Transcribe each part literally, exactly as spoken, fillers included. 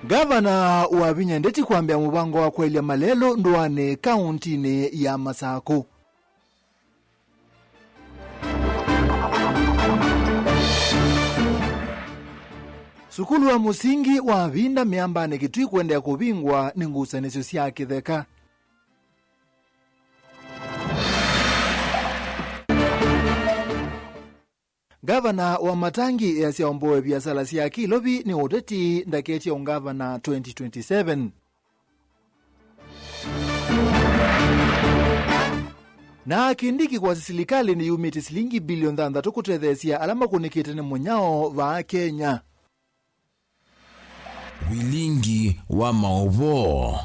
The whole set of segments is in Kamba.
Ngavana Wavinya Ndeti kwambĩa mũvango wa kwaĩlya malelũ ndũanĩ kaũntinĩ ya Masakũ. Sukulu wa mũsingi wa Vinda Mĩambanĩ Kitui kũendeea kũvingwa nĩ ngusanĩsyo sya kĩtheka. Ngavana wa Matangi easya omboe viasala sya kĩlovi nĩ ũteti ndaketye ũngavana twenty twenty-seven. Na Kindiki kwasya silikalĩ nĩyumĩtye silingi bilioni thanthatũ kũtetheesya ala makũnĩkĩte nĩ mũnyao vaa Kenya. Vilingi wa maũvoo.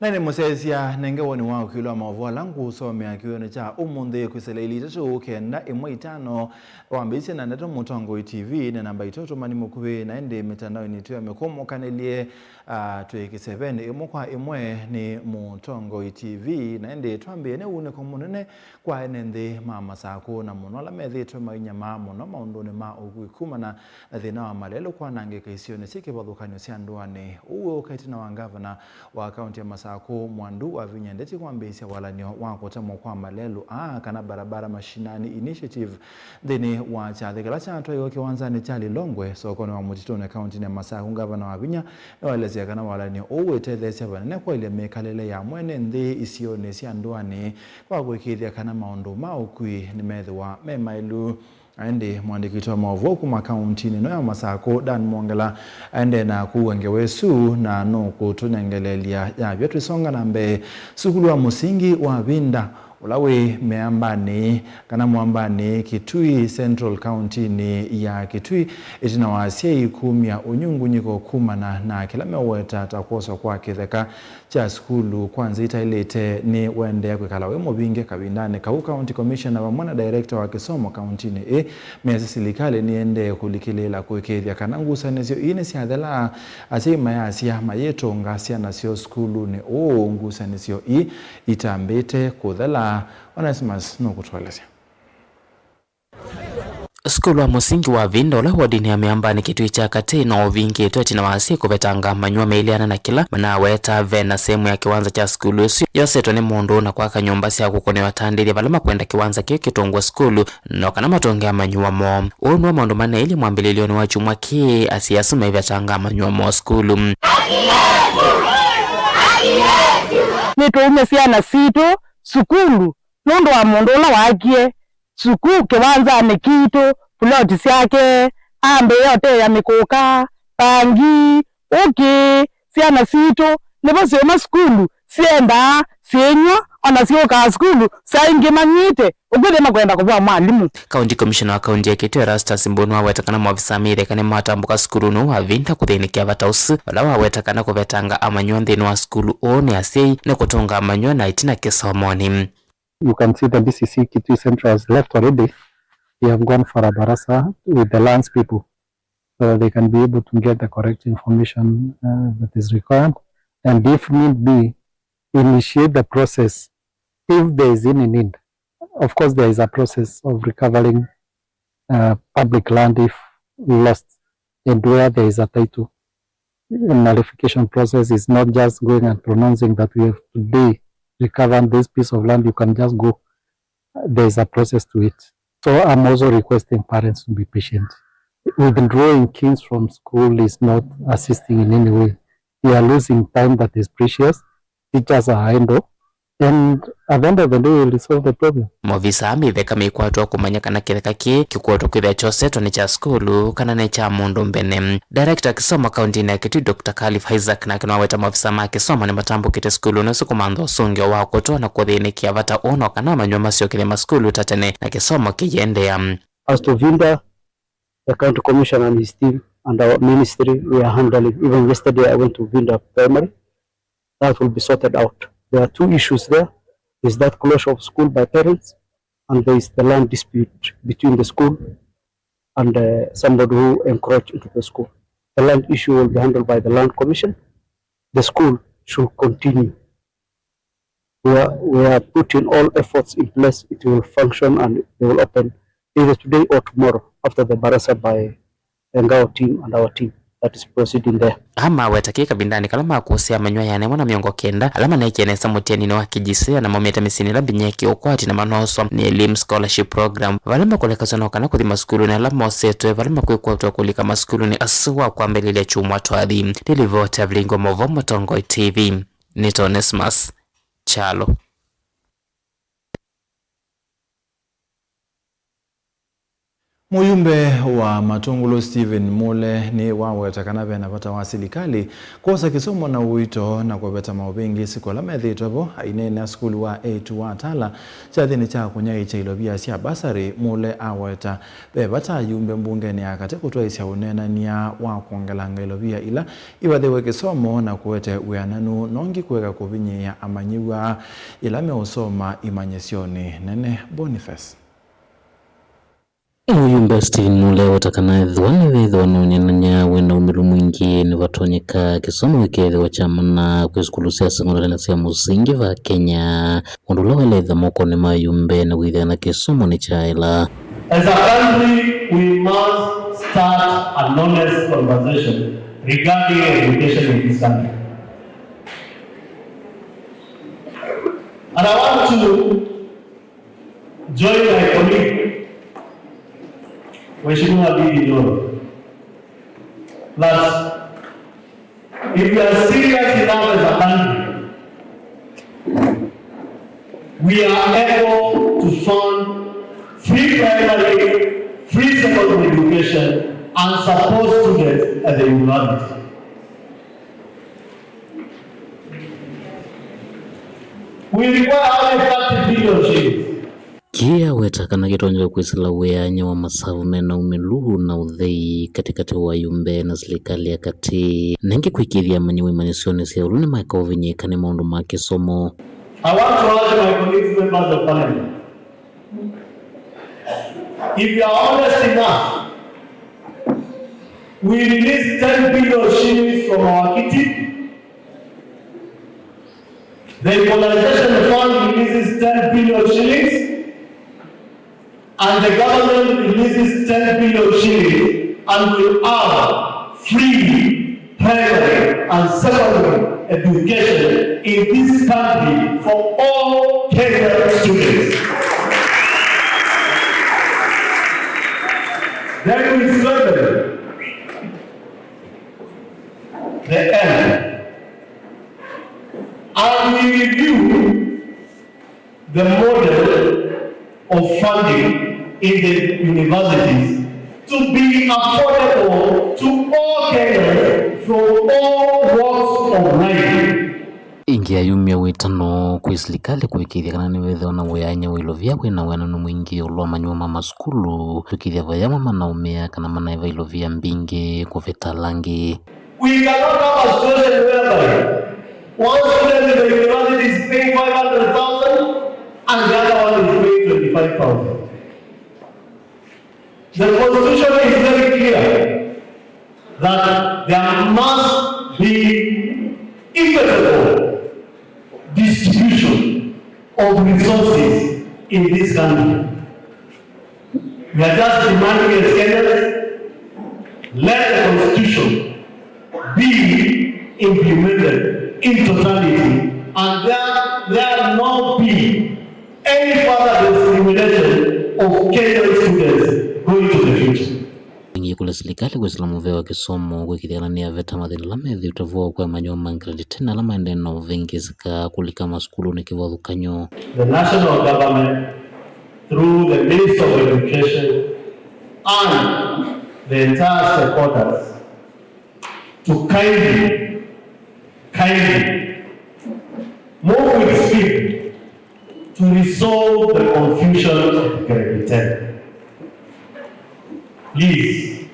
Na nĩ mũsyaĩĩsya nenge woni wa ũkilwa maũvoo ala ngũũsomea kĩwĩonĩ kya ũmũnthĩ kwĩsĩla ilĩ itatũ kenda ĩmwe itano, wambĩĩsye na ndeto Mũtongoi T V nĩ namba itũ, ũtũmani mũkuvĩ, na ĩndĩ mĩtandaonĩ itũ ya mĩkũmũkanĩlye, ah, twĩ kĩsevenĩ ĩmwe kwa ĩmwe nĩ Mũtongoi T V. Na ĩndĩ twambĩĩe nĩ ũunĩko mũnene kwa ene nthĩ ma Masakũ, na mũno ala methĩĩtwe mainyamaa mũno maũndũnĩ ma ũkui kumana na thĩna wa malelũ kwanangĩka isionĩ syĩ kĩvathũkany'o sya ndũanĩ. Ũu wĩũka ĩtina wa ngavana wa kaunti ya Masakũ, Mwandu Wavinya Ndeti, kwambĩĩsya walany'o wa kũtemwa kwa malelũ aa, kana Barabara Mashinani Initiative, nthĩnĩ wa kyathĩ kĩla kyatwaiwe kĩwanzanĩ kya Lilongwe, sokonĩ wa Mũtitũnĩ, kauntinĩ ya Masakũ. Ngavana Wavinya nĩwaelesya kana walany'o ũũ wĩtetheesya vanene kwaĩlya mĩkalĩle ya mwene nthĩ isionĩ sya ndũanĩ kwa kũĩkĩĩthya kana maũndũ ma ũkui nĩmethĩwa me maĩlu. Ĩndĩ mũandĩki witũ wa maũvoo kuma kauntinĩ ĩno ya Masakũ, Dan Mwongela, aendee na kũua ngewa ĩsu na nũkũtũnengeleelya yavya twĩsonga na mbee. Sukulu wa mũsingi wa Vinda, ũla wĩ Mĩambanĩ, kana Mwambanĩ, Kitui Central, kauntinĩ ya Kitui, ĩtina wa asyai kumya ũnyungunyĩko kumana na kĩla meũweta ta kwoswa kwa kĩtheka kya sukulu kwa nzĩa itaĩlĩte nĩũendee kwĩkala wĩ mũvinge kavindanĩ kau. County Commissioner vamwe na director wa kĩsomo kauntinĩ ĩĩ measya silikalĩ nĩendee kũlikĩlĩĩla kũĩkĩĩthya kana ngusanĩsyo ii nĩsyathela, asyai mayasya mayĩtũnga syana syoo sukulunĩ ũũ ngusanĩsyo ii itambĩte kũthela. Onesimus nũkũtũelesya. Sukulu wa mũsingi wa Vinda, ũla wodinĩ ya Mĩambanĩ, Kitui kya Katĩ, no ũvingĩtwe ĩtina wa asyai kũvetanga manyũa meilĩana na kĩla manaweta ve na sehemu ya kĩwanza kya sukulu ũsu yosetwe nĩ mũndũ na kwaka nyũmba sya kũkũnĩwa atandĩthya vala makwenda kĩwanza kĩu kĩtũngwe sukulu, no kana matũnge amanyũa moo. Ũũ nĩw'o maũndũ maneelie mwambĩlĩlyonĩ wa kyumwa kĩĩ, asyai asu maivetanga amanyũa moo sukulu. Nĩtũumya syana sitũ sukulu nũndũ wa mũndũ ũla waakie sukuu kĩwanzanĩ kitũ, puloti syake, ambĩĩa ũteea mĩkũka, pangi, ũkĩ. Syana sitũ nĩvo syĩuma sukulu, syendaa, syĩnyw'a, ona syũkaa sukulu, saa ingĩ manyw'ĩte, ũkwĩthĩa makwenda kũvoa mwalimũ. County Commissioner wa kaunti ya Kitui, Erastus Mbũnĩ, waweta kana maovisaa meĩtheka nĩmatambũka sukulunĩ ũũ wa Vinda kũthĩnĩkĩa vata ũsu, vala waweta kana kũvetanga amanyũa nthĩnĩ wa sukulu ũũ nĩ asyai nĩ kũtũnga amanyũa na ĩtina kĩsomonĩ. You can see the D C C Kitui Central has left already. They have gone for a barasa with the lands people so that they can be able to get the correct information, uh, that is required, and if need be, initiate the process if there is any need. Of course, there is a process of recovering, uh, public land if lost and where there is a title. Nullification process is not just going and pronouncing that we have today recovered this piece of land, you can just go. There is a process to it. So I'm also requesting parents to be patient. Withdrawing kids from school is not assisting in any way. They are losing time that is precious. Teachers are idle. And at the end of the day, we'll resolve the problem. Maovisaa meĩtheka maikwatwa kũmanya kana kĩtheka kĩĩ kĩkwotwa kwĩthĩa kyosetwe nĩ kya sukulu kana nĩ kya mũndũ mbene. Director wa kĩsomo kauntinĩ ya Kitui, Doctor Khalif Isaac, nake nĩwaweta maovisaa ma kĩsomo nĩmatambũkĩte sukulunĩ ũsu kũmantha ũsũngĩo wa kũtw'a na kũthĩnĩkĩa vata ũũ no kana amanyũa masyokethye masukulu ta tene na kĩsomo kĩiendeea. As to Vinda, the county commissioner and his team and our ministry, we are handling. Even yesterday, I went to Vinda Primary. That will be sorted out. There are two issues there. Is that closure of school by parents, and there is the land dispute between the school and, uh, somebody who encroached into the school. The land issue will be handled by the Land Commission. the school should continue. We are, we are putting all efforts in place. It will function and they will open either today or tomorrow after the baraza by the Ngao team and our team that is proceeding there. Aa maweta kĩĩ kavindanĩ kala makũsĩa amanyĩw'a ĩana yĩmwe na mĩongo kenda ala maneekie nesa mũtianinĩ wa K J S E A na maumĩte mĩsyĩnĩ ĩla mbinyĩĩkie ũkwati na manooswa nĩ Elimu Scholarship Program, vala makũlekasw'a no kana kũthi masukulunĩ ala mosetwe vala makwĩkwatw'a kũlika masukulunĩ asu wa kwambĩlĩlya kyumwa twathi. Nĩ livoti ya Vilingi wa Mauvoo, Mũtongoi T V, nĩ Onesmus Kyalo. Mũyumbe wa Matũngũlũ Stephen Mule nĩ waweta kana ve na vata wa silikalĩ kwosa kĩsomo na ũito na kũveta maũvĩngĩĩsĩko ala methĩĩtwe vo. Aineenea sukulu wa A two wa Tala kyathĩnĩ kya kũnyaĩĩkya ilovia sya basarĩ, Mule aweta ve vata ayumbe mbungenĩ ya katĩ kũtwaĩsya ũneenany'a wa kwongelanga ilovia ila ivathĩwe kĩsomo na kũete wĩananu nongi kũeka kũvinyĩĩa amanyĩw'a ĩla meũsoma imanyĩsyonĩ nene. Boniface. Mũyumbe Stephen Mule aweta kana ethĩwa nĩvethĩwa na ũneenany'a wĩ na ũmĩlu mwingĩ, nĩvatonyeka kĩsomo kĩkethĩwa kya mana kwĩ sukulu sya sekondalĩ na sya mũsingi va Kenya, ũndũ ũla waĩle ĩthĩwa mokonĩ ma ayumbe na kwĩthĩa na kĩsomo nĩkyaĩla. As a country, we must start an honest conversation regarding education in this country. And I want to join my colleague, Mheshimiwa Ndindi Nyoro, that if we are serious enough as a country, we are able to fund free primary, free secondary education and support students at the university. We require only thirty billion shillings. Kĩĩ aweta kana kĩtonya kwĩsĩla wĩany'a wa masavu me na ũmĩlu na ũthei katĩkatĩ wa ayumbe na silikalĩ ya katĩ, na ĩngĩ kwĩkĩĩthya amanyĩw'a imanyĩsyonĩ sya ĩũlũ nĩmaeka ũvinyĩĩka nĩ maũndũ ma kĩsomo. I want to urge my colleagues, members of parliament, if you are honest enough, we release ten billion shillings from our kitty. The equalization fund releases ten billion shillings, and the government releases ten billion shillings, and we have free primary and secondary education in this country for all Kenyan students. Then we strengthen the health, and we review the model of funding in the universities to be affordable to all Kenyans from all walks of life. Ĩngĩ ayumya wĩtano kwĩ silikalĩ kũĩkĩĩthya kana nĩvethĩwa na wĩany'a wa ilovia wĩ na wĩananu mwingĩ ĩũlũ wa amanyĩw'a ma masukulu, kũĩkĩĩthya vayamwe manaũmĩa kana manaĩva ilovia mbingĩ kũvĩta ala angĩ. We cannot have a situation whereby one student in the university is paying five hundred thousand and the other one is paying twenty-five thousand. The constitution is very clear that there must be equitable distribution of resources in this country. We are just demanding as Kenyans, let the constitution be implemented in totality and there, there not be any further discrimination of Kenyan students going to the future. Ĩngĩ kũla silikalĩ kwĩsĩla mũvea wa kĩsomo kũĩkĩĩthya kana nĩyaveta mathĩna ala methĩĩtwe vo kwa amanyĩw'a ma grade ten ala maendee na ũvĩngĩĩsĩka kũlika masukulunĩ kĩvathũkany'o. The national government, through the Minister of Education and the entire stakeholders, to kindly, kindly move with speed to resolve the confusion of grade ten. Please,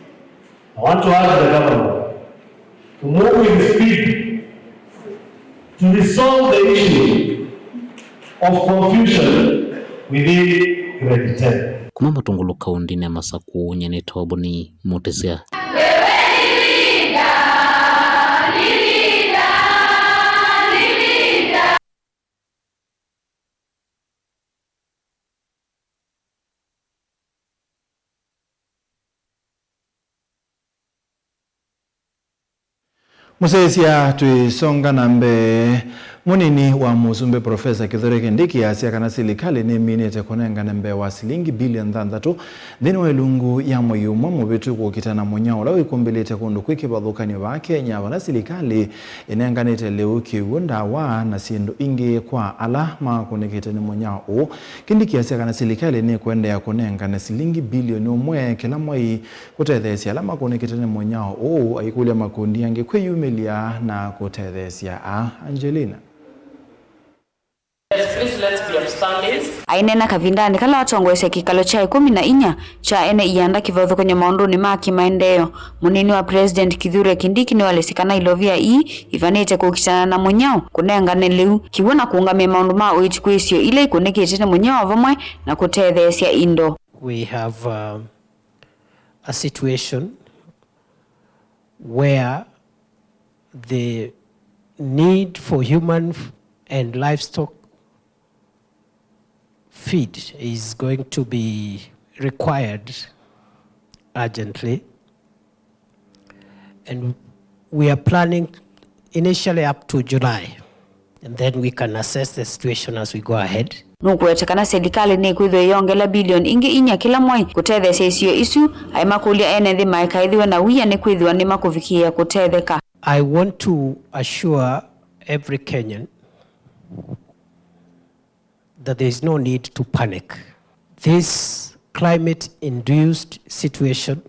I want to urge the government to move with speed to resolve the issue of confusion within grade ten. Kuma Matũngũlũ kaũndĩnĩ ya Masakũ, nyie nĩtawa Boni Mũtĩsya. Mũsyaĩĩsya, twĩsonga na mbee, mũnini wa mũsumbĩ Profesa Kithure Kindiki asya kana silikalĩ nĩminĩte kũnengane mbee wa silingi bilioni thanthatũ nthĩnĩ wa ĩlungu ya mwei ũmwe mũvĩtu kũkita na mũnyao ũla wĩkumbĩlĩte kũndũ kwĩ kĩvathũkany'o vaa Kenya, vala silikalĩ ĩnenganĩte lĩu, kĩw'ũ, ndawa na syĩndũ ingĩ kwa ala makũnĩkĩte nĩ mũnyao ũũ. Kindiki asya kana silikalĩ nĩkũendeea kũnengane silingi bilioni ũmwe kĩla mwei kũtetheesya ala makũnĩkĩte nĩ mũnyao ũũ, aikũlya makundi angĩ kwĩyumĩlya na kũtetheesya aa. Angelina. Yes, please, let's be upstanding. Aineena kavindanĩ kala watongoesya kĩkalo kya ĩkũmi na inya kya ene ianda kĩvathũkany'o maũndũnĩ ma kĩmaendeeo, mũnini wa President Kithure Kindiki nĩwalesya kana ilovia ii ivanĩte kũkitana na mũnyao, kũnengane lĩu, kĩw'ũ na kũũngamĩa maũndũ ma ũiiti kwĩ isio ila ikũnĩkĩte nĩ mũnyao vamwe na kũtetheesya indo. We have, uh, a situation where the need for human f-, and livestock feed is going to be required urgently. And we are planning initially up to July. And then we can assess the situation as we go ahead. Nũkũweta kana silikalĩ nĩkwĩthĩwa ĩyongela bilioni ingĩ inya kĩla mwei kũtetheesya isio isu, aimakũlya ene nthĩ maikaĩthĩwe na wia nĩkwĩthĩwa nĩmakũvikĩĩa kũtetheka. I want to assure every Kenyan that there is no need to panic. This climate-induced situation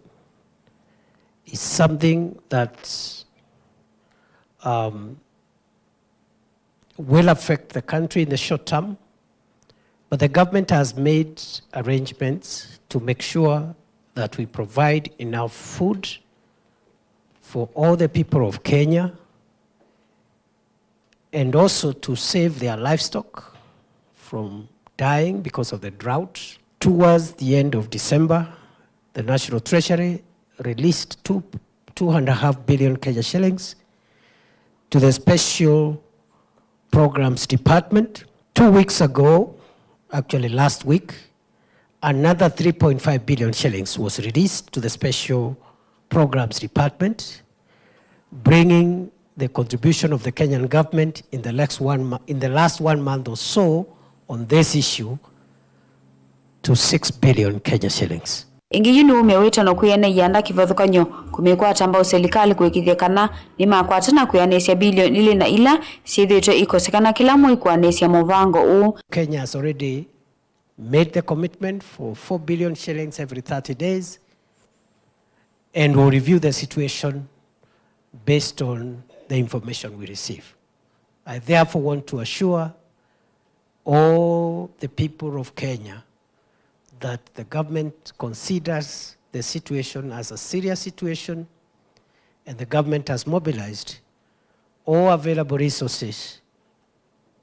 is something that, um, will affect the country in the short term, but the government has made arrangements to make sure that we provide enough food for all the people of Kenya, and also to save their livestock from dying because of the drought. Towards the end of December, the National Treasury released two, two and a half billion Kenya shillings to the Special Programs Department. Two weeks ago, actually last week, another three point five billion shillings was released to the Special Programs Department, bringing the contribution of the Kenyan government in the next one mo-, in the last one month or so on this issue to six billion Kenya shillings. Ĩngĩ, yu nĩ wumya wĩtano kwĩ ene ianda kĩvathũkany'o kũmĩkwata mbau silikalĩ kũĩkĩĩthya kana nĩmakwata na kwĩanĩsya bilioni ilĩ na ila syĩthĩĩtwe ikosekana kĩla mwei kũanĩsya mũvango ũũ. Kenya has already made the commitment for four billion shillings every thirty days, and will review the situation based on the information we receive. I therefore want to assure all the people of Kenya that the government considers the situation as a serious situation, and the government has mobilized all available resources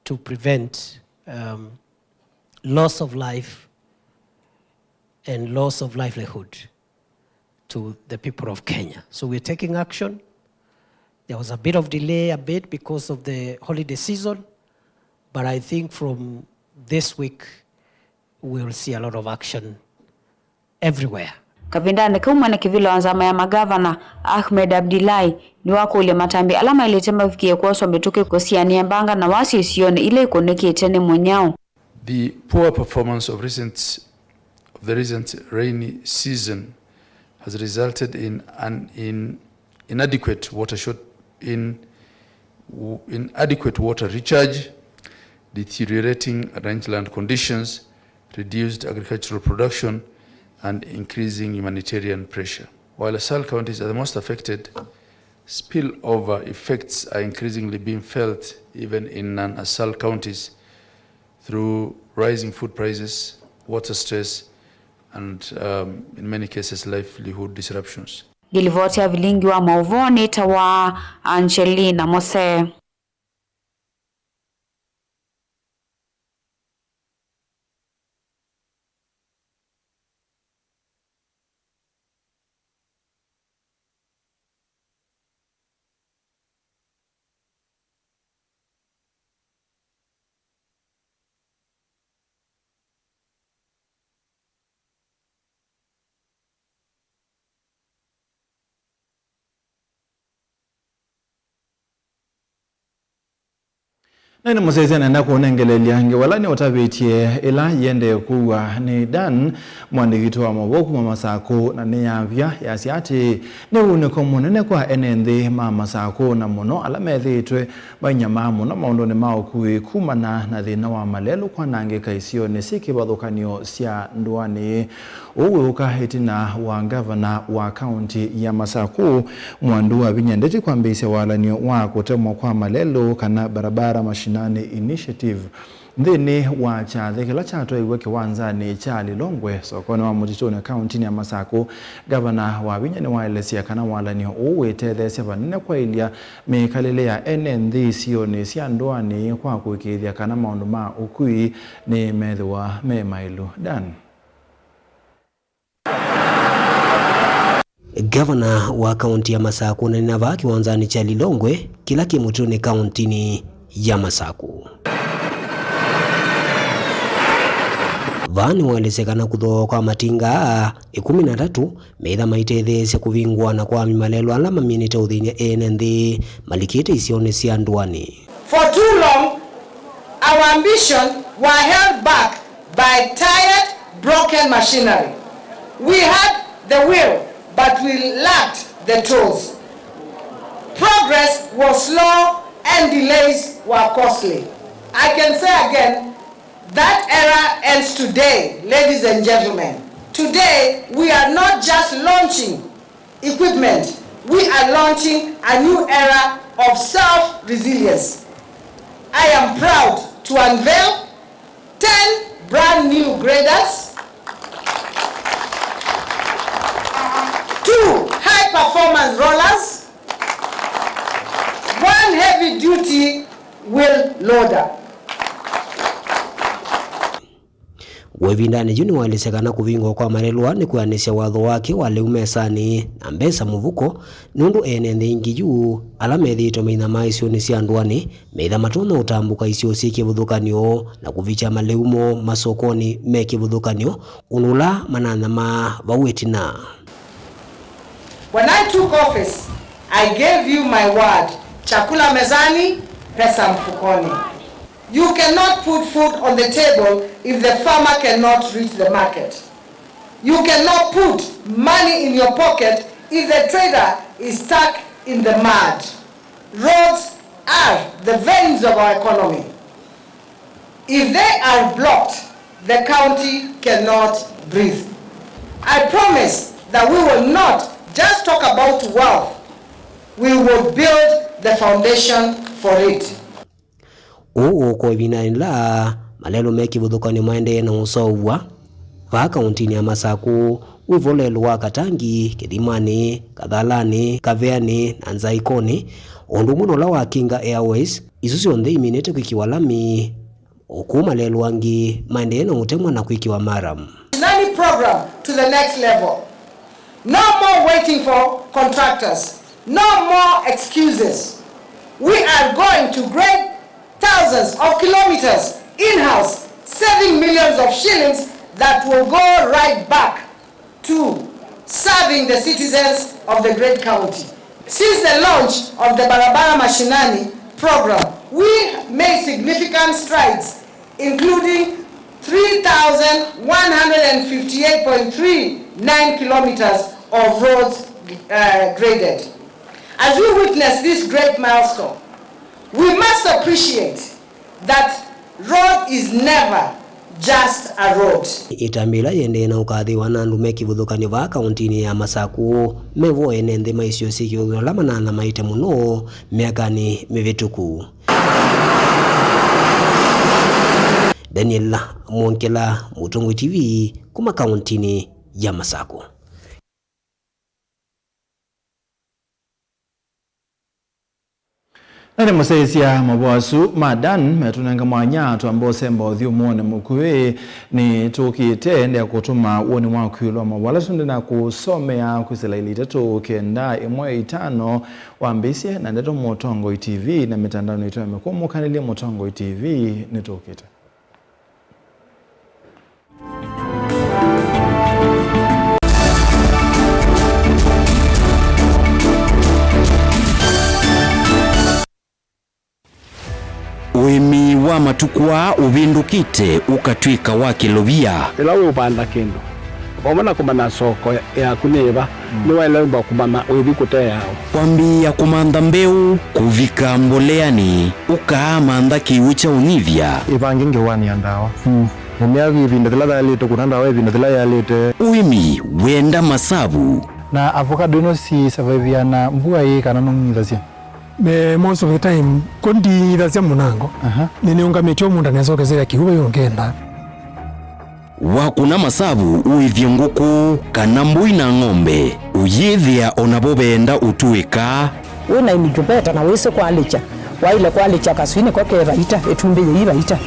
to prevent, um, loss of life and loss of livelihood to the people of Kenya. So we're taking action. There was a bit of delay, a bit because of the holiday season, but I think from this week, we'll see a lot of action everywhere. Kavindanĩ kau, mwene kĩvĩla wa nzama ya magavana, Ahmed Abdillahi, nĩwakũlya matambya ala maĩlĩte mavikĩe kwoswa mĩtũkĩ kũsianĩa mbanga na wasyo isionĩ ila ikũnĩkĩte nĩ mũnyao. The poor performance of recent, of the recent rainy season has resulted in an in inadequate water short, in, w-, inadequate water recharge, deteriorating rangeland conditions, reduced agricultural production, and increasing humanitarian pressure. While ASAL counties are the most affected, spillover effects are increasingly being felt even in non-ASAL counties through rising food prices, water stress, and, um, in many cases, livelihood disruptions. Ngĩlivoti ya vilingi wa maũvoo nĩtawa Angelina Mose. Na nĩ mũsyaĩĩsya nenda kũnengelelya ngewa ĩla nĩũtavĩtye ĩla yĩendee kũw'a nĩ Dan, mũandĩki witũ wa maũvoo kuma Masakũ, na nĩyavya yasya atĩ nĩ wunĩko mũnene kwa ene nthĩ ma Masakũ, na mũno ala methĩĩtwe mainyamaa mũno maũndũnĩ ma ũkui kumana na thĩna wa malelũ kwanangĩka isionĩ syĩ kĩvathũkany'o sya ndũanĩ. Ũu wĩũka ĩtina wa ngavana wa kaunti ya Masakũ, Mwandu Wavinya Ndeti, kwambĩĩsya walany'o wa kũtemwa kwa malelũ kana Barabara Mashinani Initiative nthĩnĩ wa kyathĩ kĩla kyatwaiwe kĩwanzanĩ kya Lilongwe, sokonĩ wa Mũtitũnĩ, kauntinĩ ya Masakũ. Ngavana Wavinya nĩwaelesya kana walany'o ũũ wĩtetheesya vanene kwaĩlya mĩkalĩle ya ene nthĩ isionĩ sya ndũanĩ kwa kũĩkĩĩthya kana maũndũ ma ũkui nĩmethĩwa me maĩlu. Dan. Ngavana wa kaunti ya Masakũ ũnanena vaa kĩwanzanĩ kya Lilongwe kĩla kĩ Mũtitũnĩ kauntinĩ ya Masakũ. Vaa nĩwaelesya kana kũthooa kwa matinga aa ĩkũmi na atatũ meĩtha maitetheesya kũvingũana kwa malelũ ala maminĩte ũthĩny'a ene nthĩ malikĩte isionĩ sya ndũanĩ. For too long, our ambition were held back by tired, broken machinery. We had the will, but we lacked the tools. Progress was slow and delays were costly. I can say again, that era ends today, ladies and gentlemen. Today, we are not just launching equipment, we are launching a new era of self-resilience. I am proud to unveil ten brand new graders, two high-performance rollers, one heavy-duty wheel loader. Wĩvindanĩ yu nĩwaelesya kana kũvingũa kwa malelũ aa nĩ kwĩanĩsya watho wake wa lĩu mesanĩ na mbesa mũvuko, nũndũ ene nthĩ aingĩ yu ala methĩĩtwe mainyamaa isionĩ sya ndũanĩ meĩtha matonya ũtambũka isio syĩ kĩvathũkany'o na kũvikya malĩu moo masokonĩ me kĩvathũkany'o, ũndũ ũla mananyamaa vau ĩtina. When I took office, I gave you my word, chakula mezani, pesa mfukoni. You cannot put food on the table if the farmer cannot reach the market. You cannot put money in your pocket if the trader is stuck in the mud. Roads are the veins of our economy. If they are blocked, the county cannot breathe. I promise that we will not just talk about wealth, we will build the foundation for it. Ũũ ũkwa ĩvindanĩ yĩla malelũ me kĩvathũkany'o maendee na ũseũvw'a vaa kauntinĩ ya Masakũ, wĩvo lelũ wa Katangi, Kĩthimanĩ, Kathalanĩ, Kaveanĩ, na Nzaĩkonĩ, o ũndũ ũmwe na ũla wa Kinga Airways, isu syonthe iminĩte kwĩkĩwa lami, o kũu malelũ angĩ maendee na ũtemwa na kwĩkĩwa maram. Mashinani program to the next level. No more waiting for contractors. No more excuses. We are going to grade thousands of kilometers in-house, saving millions of shillings that will go right back to serving the citizens of the great county. Since the launch of the Barabara Mashinani program, we made significant strides, including three thousand one hundred fifty-eight point three nine kilometers of roads, uh, graded. As we witness this great milestone, we must appreciate that road is never just a road. Ĩtambya ĩla yĩendee na ũkathĩĩwa na andũ me kĩvathũkany'o vaa kauntinĩ ya Masakũ, me vo ene nthĩ ma isio syĩ kĩvathũkany'o ala mananthamaĩte mũno myakanĩ mĩvĩtũku. Daniel Mwongela, Mũtongoi T V, kuma kauntinĩ ya Masakũ. Na nĩ mũsyaĩĩsya mavoo asu ma Dan metũnenga mwanya twambe ũsemba ũthyũmũonĩ mũkuĩ. Nĩtũkĩte ndea kũtũma woni waku ĩũlũ wa mavoo ala tũndĩ na kũsomea kwĩsĩla ilĩ itatũ kenda ĩmwe itano. Wambĩĩsye na ndeto Mũtongoi T V na mĩtandaonĩ itũ ya mĩkũmũkanĩlye Mũtongoi T V. Nĩtũkĩte. Ũĩmi wa matukũ aa ũvĩndũkĩte ũkatw'ĩka wa kĩlovia. Ĩla wĩũvanda kĩndũ, vamwe na kũmanya soko yaku nĩ ĩva, nĩwaĩle wĩmba kũmanya ũithi kũteawa. Kwambĩĩa kũmantha mbeũ, kũvika mboleanĩ, ũkaamantha kĩw'ũ kya ũnyivya. Ĩvange ngewanĩa ndawa. Ũmĩa ĩvinda yĩla yaĩlĩte, kũna ndawa ĩvinda yĩla yaĩlĩte. Ũĩmi wenda masavu. Na avocado ĩno si survive na mbua ĩĩ kana nũng'ithasya? Me, most of the time, ko ndiithasya mũnango. Aha. Nĩnĩũngamĩtye o mũndũ anesokesya kĩw'ũ vai ũngenda. Wakũna masavu ũĩthye ngũkũ kana mbũi na ng'ombe, ũyĩthĩa o navo veenda ũtũĩka. Wĩ na incubator na wĩsĩ kwalĩkya, waĩle kwalĩkya kaswinĩ ko ke vaita, ĩtumbĩ yĩi vaita.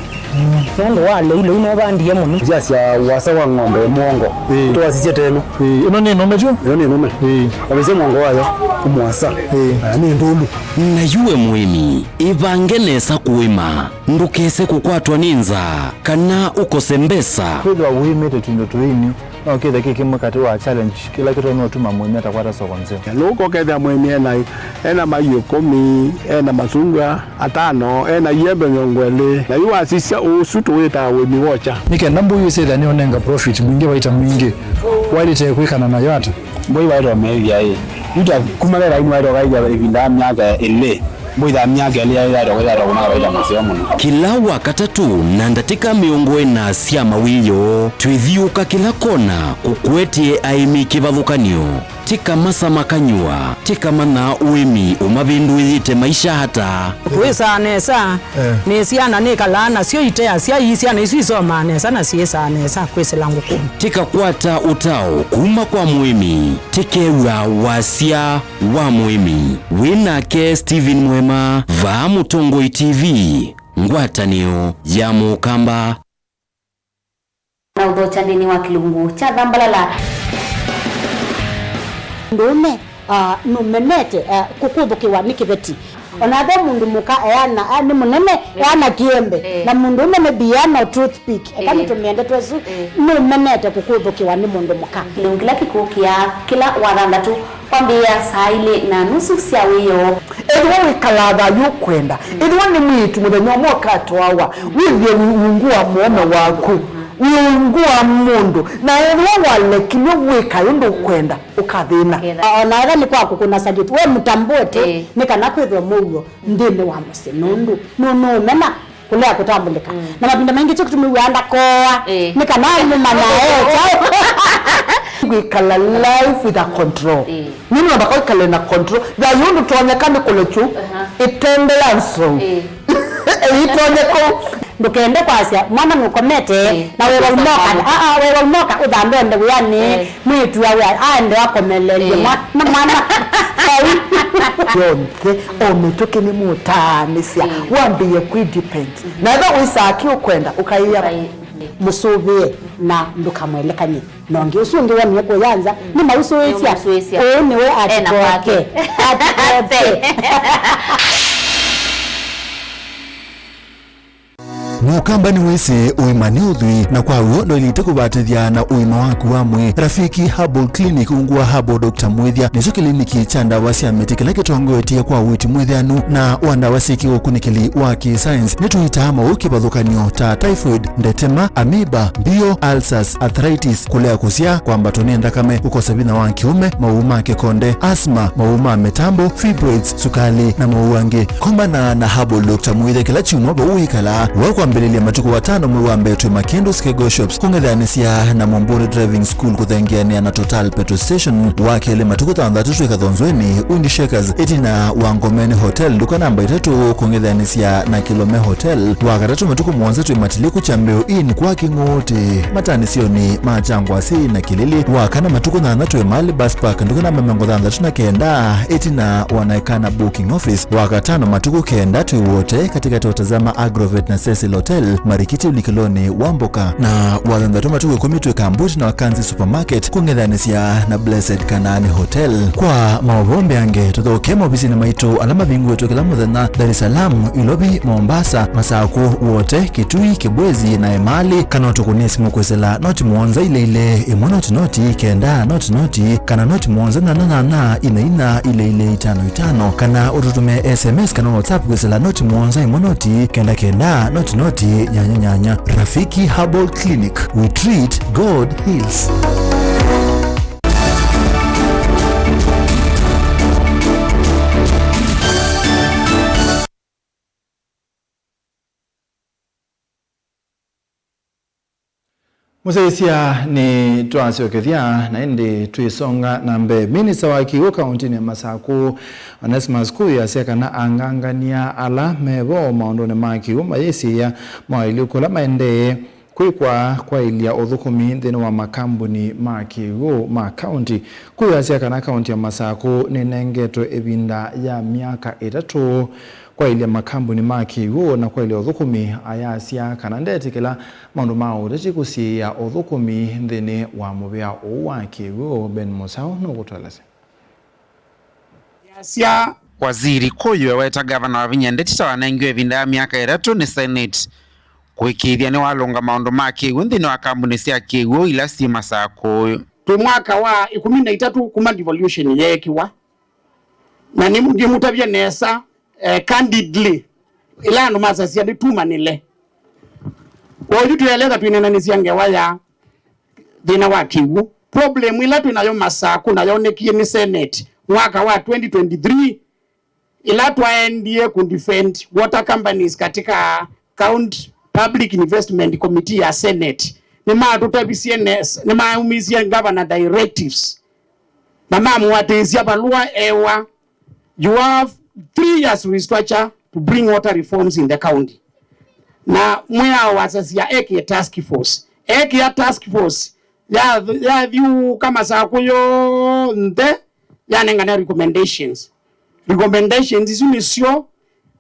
Nũndũ wa lĩu, lĩu nũvandie mũno. Ndyasya wasa wa ng'ombe mũongo. Ĩĩ. Tũwasisye teno. Ĩĩ, ĩno nĩ nũme tyo? Ĩno nĩ nũme. Ĩĩ. Wavĩsye mũongo wayo, ũmwasa. Ĩĩ. Aya nĩ ndũmu. Na yu we mũĩmi, ĩvange nesa kũĩma, ndũkese kũkwatwa nĩ nzaa, kana ũkose mbesa. Kwĩthĩwa ũĩmĩte twĩndũ tũini, no kĩthe kĩ kĩmwe katĩ wa challenge kĩla kĩtonya ũtuma mũĩmi atakwata soko nzeo. Nũkokethĩa mũĩmi ena, ena maiũ ĩkũmi, ena masungwa atano, ena iembe mĩongo ĩlĩ, na yu wasisya ũsu tũwĩtaa ũĩmi wokya. Nĩ kenda mbũi ĩsyĩthĩa nĩũnenga profit mwingĩ, vaita mwingĩ, waĩlĩte kwĩkana nayo ata? Mbũi waĩtwa meĩthya ĩ, yu ta kuma ve vaini waĩtwa kaĩthya ĩvinda ya myaka ĩlĩ, mbũi tha myaka ĩlĩ yaĩtwa kaĩtwa kũna vaita mũseo mũno. Kĩla Wakatatũ na ndatĩka mĩongo ĩna sya mawĩoo, twĩthiũũka kĩla kona kũkũetye aĩmi kĩvathũkany'o. Tĩka masa makany'wa, tĩka manya ũĩmi ũmavĩndũĩĩte maisha ata. Kwĩsaa nesa, eh, nĩ syana nĩkalaa nasyo iteasya, ii syana isu isomaa nesa na syĩsaa nesa kwĩsĩla ngũkũnĩ. Tĩkakwata ũtao kuma kwa mũĩmi, tĩkew'a wasya wa mũĩmi. Wĩ nake Stephen Mwema, vaa Mũtongoi T V, ngwatanĩo ya Mũkamba. Na ũthokya nthĩnĩ wa kĩlungu kya Thambalala. Mũndũũme, ah, nũmenete, ah, kũkũthũkĩwa nĩ kĩveti. Ona ve mũndũ mũka eana, ah, nĩ mũnene, eh, eana kĩembe. Eh. Na mũndũũme nĩ biano toothpick. Eka, eh, nĩtũmĩende twesu, eh, nũmenete kũkũthũkĩwa nĩ mũndũ mũka. Kĩlungu kĩla kĩkũkĩa kĩla wathanthatũ. Kwambĩĩa saa ilĩ na nusu sya wĩoo. Ethĩwa wĩkalaa thayũ ũkwenda, ethĩwa nĩ mwĩĩtu mũthenya ũmwe ũkatwawa, wĩthĩe wĩ ungu wa mũũme waku, wĩ ungu wa mũndũ, na ethĩwa walekilw'e wĩka ũndũ ũkwenda, ũkathĩna. O na ethĩwa nĩ kwa kũkũna salute, we mũtambũe tu, ĩĩ, nĩ kana kwĩthĩwe mũuo nthĩnĩ wa mũsyĩ, nũndũ nũnũũmena kũlea kũtambũlĩka. Mm. Na mavinda maingĩ kyo kĩtumi wĩaa ndakoa, ĩĩ, nĩ kana nĩmanya e kyaũ. Kwĩkala life with a control. Ĩĩ. Nĩ mũndũ ndakwa ĩkale na control. Thayũ ndũtonyeka nĩ kũlekyu, aha, ĩtembea nzou. Ĩĩ. Ĩtonye kũu. Ndũkende kwasya mwana nũkomete, ĩĩ, na wewa umoka. Aa, wewa umoka ũthambe ende wĩanĩ. Ĩĩ. Mwĩĩtu awe aende akomelelye, ĩĩ, mwa-, na mwana. Yonthe, o mĩtũkĩ nĩmũtaanĩsya, ĩĩ, wambĩĩe kwĩ depend. Mhm. Na ethĩwa wĩsaa kĩ ũkwenda, ũkaĩa, ũkaĩ-, mũsũvĩe na ndũkamwelekany'e na ũngĩ. Ũsu ũngĩ wonie kũya nza, mm, nĩmausũĩsya. Nĩmausũĩsya. Ũũ nĩwe ena atikoke. Kwake. Atikoke. Mũkamba nĩwĩsĩ ũima nĩ ũthwii, na kwa w'o ndwaĩlĩte kũvatĩthya na ũima waku wa mwĩĩ. Rafiki Herbal Clinic ungu wa Herbal Doctor Mwĩthya nĩkyo kĩliniki kya ndawa sya mĩtĩ kĩla kĩtongoetye kwa ũiiti mwĩthĩanu na wa ndawa syĩ kĩũkunĩkĩli wa kĩ-science. Nĩtũitaa maũũ kĩvathũkany'o ta typhoid, ndetema, amoeba, mbio, ulcers, arthritis, kũlea kũsyaa, kwambatwa nĩ nthakame, kũkosa vinya wa kĩũme, maũũ ma kĩkonde, asthma, maũũ ma mĩtambo, fibroids, sukalĩ, na maũũ angĩ. Kombana na Herbal Doctor Mwĩthya kĩla kyumwa vau ũikalaa. Wa kwambĩlĩlya matukũ atano mwei wa mbee twĩ Makĩndũ Skego Shops, kũng'ethanĩsya na Mũmbũnĩ Driving School kũthengeanĩa na Total Petrol Station. Wa kelĩ matukũ thanthatũ twĩ Kathonzweni Wind Shakers, ĩtina wa Ngomeni Hotel, nduka namba itatũ, kũng'ethanĩsya na Kilome Hotel. Wa katatũ matukũ mũonza twĩ Matiliku Kyambĩũ Inn kwa Kĩng'ũũtĩ, matanĩsyonĩ ma Kyangwasĩ na Kĩlili. Wa kana matukũ nyanya twĩ Mali Bus Park, nduka namba mĩongo thanthatũ na kenda, ĩtina wa Naikana Booking Office. Wa katano matukũ kenda twĩ Wote, katĩkatĩ wa Tazama Agrovet na Cecil Hotel, Marikiti ũlikĩlonĩ wa mboka, na wathanthatũ matukũ ĩkũmi twĩ Kambuti na Wakanzi Supermarket kũng'ethanĩsya na Blessed Kanaani Hotel. Kwa maũvoo mbeange, tũthokee maovisinĩ maitũ ala mavingũĩtwe kĩla mũthenya Dar es Salaam, Ilovi, Mombasa, Masakũ, Wote, Kitui, Kibwezi na Emali, kana ũtũkũnĩe simũ kwĩsĩla noti mũonza ile ile ĩmwe noti noti kenda noti noti, kana noti mũonza nyanya nyanya ina ina ile ile itano itano, kana ũtũtũmĩe S M S kana WhatsApp kwĩsĩla noti mũonza ĩmwe noti kenda kenda noti noti nyanya nyanya. Rafiki Herbal Clinic, we treat, God heals. Mũsyaĩĩsya, nĩtwasyokethya na ĩndĩ twĩsonga na mbee. Minista wa kĩw'ũ kaũntĩnĩ ya Masakũ, Onesmus Kuyu, asya kana angangania ala me vo maũndũnĩ ma kĩw'ũ mayĩsĩĩa maũalyũku ala maendee kwĩkwa kwaĩlya ũthũkũmi nthĩnĩ wa makambuni ma kĩw'ũ ma kaũntĩ. Kuyu asya kana kaũntĩ ya Masakũ nĩnengetwe ĩvinda ya myaka ĩtatũ kwaĩlya makambuni ma kĩw'ũ na kwaĩlya ũthũkũmi, ayasya kana ndetĩkĩla maũndũ ma ũteti kũsiĩĩa ũthũkũmi nthĩnĩ wa mũvĩa ũũ wa kĩw'ũ. Ben Mũsaũ nũkũtũelesya. Yasya. Waziri Kuyu eweta ngavana Wavinya Ndeti ta wanengiwe ĩvinda ya myaka ĩtatũ nĩ Senate kũĩkĩĩthya nĩwalũnga maũndũ ma kĩw'ũ nthĩnĩ wa kambuni sya kĩw'ũ ila syĩ Masakũ. Twĩ mwaka wa ĩkũmi na itatũ kuma devolution yeekiwa, na nĩ-, ngĩmũtavya nesa, eh, candidly, ĩla andũ masasya nĩtumanĩle. Oyu twĩeleka twĩnenanĩsya ngewa ya thĩna wa kĩw'ũ. Problem ĩla twĩ nayo Masakũ na yonekie nĩ Senate mwaka wa twenty twenty-three, ĩla twaendie ku defend water companies katika County Public Investment Committee ya Senate, nĩmatũtavisye nes-, nĩmaumisye governor directives na mamũatĩĩsya valũa ewa, "You have three years restructure to bring water reforms in the county." Na mwĩao wasasya ekĩe task force. Ekĩa task force ya, yathyũũka Masakũ yonthe, yanengane recommendations. Recommendations isu nĩsyo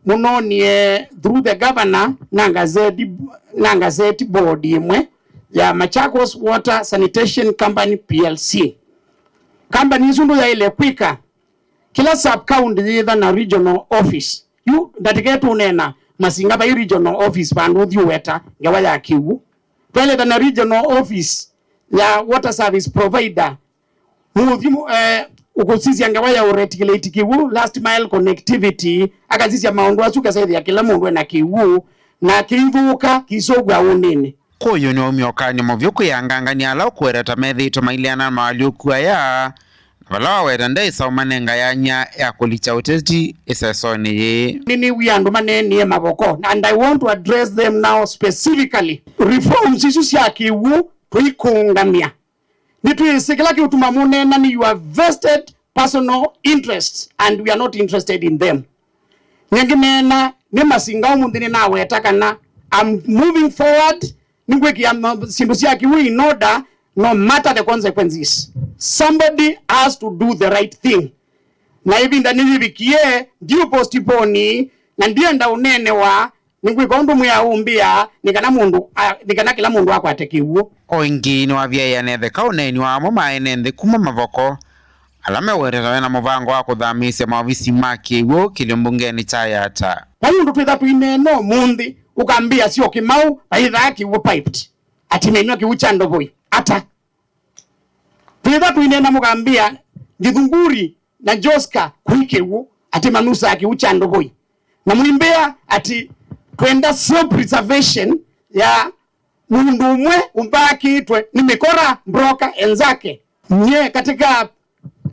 mũnonie through the governor na gazette, na gazette board ĩmwe ya Machakos Water Sanitation Company P L C. Company isu ndũyaĩle kwĩka kĩla sub county yĩtha na regional office. Yu ndatĩke tũneena Masinga vai regional office vandũ ũthi ũweta ngewa ya kĩw'ũ. Twaĩlĩtha na regional office ya water service provider. Mũthi mu-, eh, ũkũsisya ngewa ya ũreticulating kĩw'ũ, last mile connectivity, akasisya maũndũ asu, kasethĩa kĩla mũndũ ena kĩw'ũ, na kĩithũka, kĩisũvw'a ũnĩnĩ. Kuyu nĩwaumya ũkany'o mũvyũ kwĩ angangani ala ũkũweta ta methĩĩtwe maileana na mawalyũku aya, na vala waweta ndaĩsa ũmanenga yanya ya kũlikya ũteti ĩsesonĩ yĩĩ. Nĩnĩw'ie andũ maneenie mavoko, and I want to address them now specifically. Reforms isu sya kĩw'ũ tũikũngamya. Nĩtwĩsĩ kĩla kĩũtuma mũneena nĩ your vested personal interests and we are not interested in them. Nyie ngĩneena nĩ Masinga ũmũnthĩ nĩnaweta kana I'm moving forward, nĩngwĩkĩa ma-, syĩndũ sya kĩw'ũ in order no matter the consequences. Somebody has to do the right thing. Na ĩvinda nĩyĩvikie, ndiũ postpone, na ndienda ũneenewa, nĩngwĩka ũndũ mwĩao ũmbĩa, nĩ kana mũndũ a-, nĩ kana kĩla mũndũ akwate kĩw'ũ. O ĩngĩ nĩwavyaĩe anetheka ũneeni wa amwe ma ene nthĩ kuma Mavoko, ala mewetete mena mũvango wa kũthamĩĩsya maovisi ma kĩw'ũ kĩlĩo mbungenĩ kya Yatta. Vai ũndũ twĩtha tũineena ũmũnthĩ, ũkambĩa Syokimau vaithaa kĩw'ũ piped, ati nĩnyw'a kĩw'ũ kya Ndovoi. Ata? Twĩtha tũineena mũkambĩa Githunguri na Joska kwĩ kĩw'ũ, ati manusaa kĩw'ũ kya Ndovoi. Na mũimbĩa ati twenda self preservation ya mũndũ ũmwe ũmbakĩtwe nĩ mĩkora, broker, enzake. Nyie katika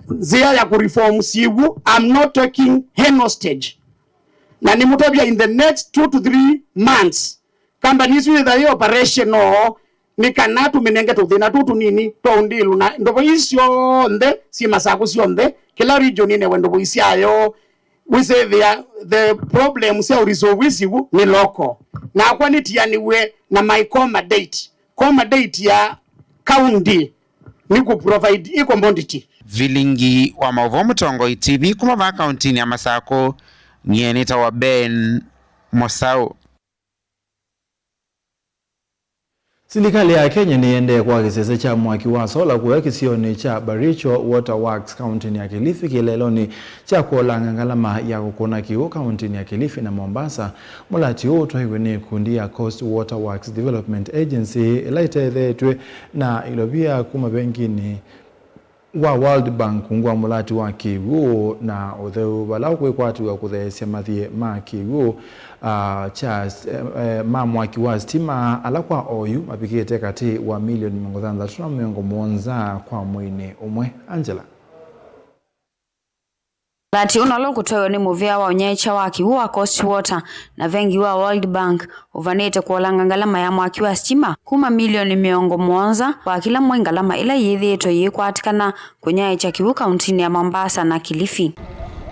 nzĩa ya kũreform syĩw'ũ, I'm not taking any hostage. Na nĩmũtavya in the next two to three months, company isu yĩtha yĩ operational, nĩ kana tũmĩnenge tũthĩna tũu tũnini twa ũndĩĩlu, na ndovo ii syonthe syĩ Masakũ syonthe, kĩla region ĩnewe ndovo isyayo. Wĩsĩthĩa the problem sya ũresolve ĩsiw'ũ nĩ local. Nakwa nĩtianĩw'e na my coma date. Coma date ya county nĩ kũ provide ĩ commodity. Vilingi wa maũvoo Mũtongoi T V kuma vaa kauntinĩ ya Masakũ, nyie nĩtawa Ben Mũsaũ. Silikalĩ ya Kenya nĩyendee kwa kĩsese kya mwaki wa sola kũya kĩsionĩ kya Baricho Water Works kaũntĩnĩ ya Kilifi kĩeleelonĩ kya kũolanga ngalama ya kũkũna kĩw'ũ kaũntĩnĩ ya Kilifi na Mombasa. Mũlati ũũ ũtwaiwe nĩ ĩkundi ya Coast Water Works Development Agency, ĩla ĩtetheetw'e na ilovia kuma venginĩ wa World Bank ungu wa mũlati wa kĩw'ũ na ũtheu, vala ũkwĩkwatĩw'a kũtheesya mathiĩ ma kĩw'ũ, ah, kya, eh, eh, ma mwaki wa sitima, ala kwa oyu mavikĩte katĩ wa milioni mĩongo thanthatũ na mĩongo mũonza kwa mweinĩ ũmwe. Angela. Mũlati ũno ũla ũkũtwaĩwa nĩ mũvĩa wa ũnyaĩĩkya wa kĩw'ũ wa Coast Water na vengi wa World Bank ũvanĩte kũolanga ngalama ya mwaki wa sitima kuma milioni mĩongo mũonza kwa kĩla mwei, ngalama ĩla yĩthĩĩtwe yĩkwatĩkana kũnyaĩĩkya kĩw'ũ kaũntĩnĩ ya Mombasa na Kilifi.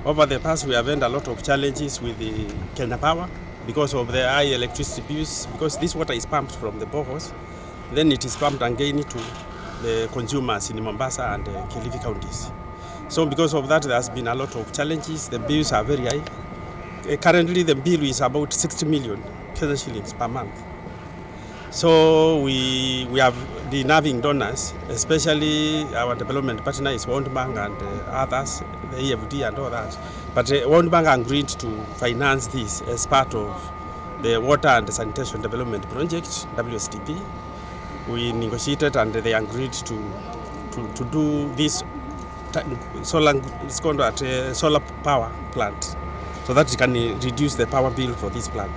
Over the past, we have had a lot of challenges with the Kenya Power because of the high electricity bills, because this water is pumped from the boreholes, then it is pumped again to the consumers in Mombasa and, uh, Kilifi counties. So because of that, there has been a lot of challenges. The bills are very high. Uh, currently, the bill is about sixty million Kenya shillings per month. So we, we have been having donors, especially our development partner is World Bank and, uh, others, the E F D and all that. But, uh, World Bank agreed to finance this as part of the Water and Sanitation Development Project, W S D P. We negotiated and they agreed to, to, to do this ta-, solar, it's called what, uh, solar power plant, so that it can reduce the power bill for this plant.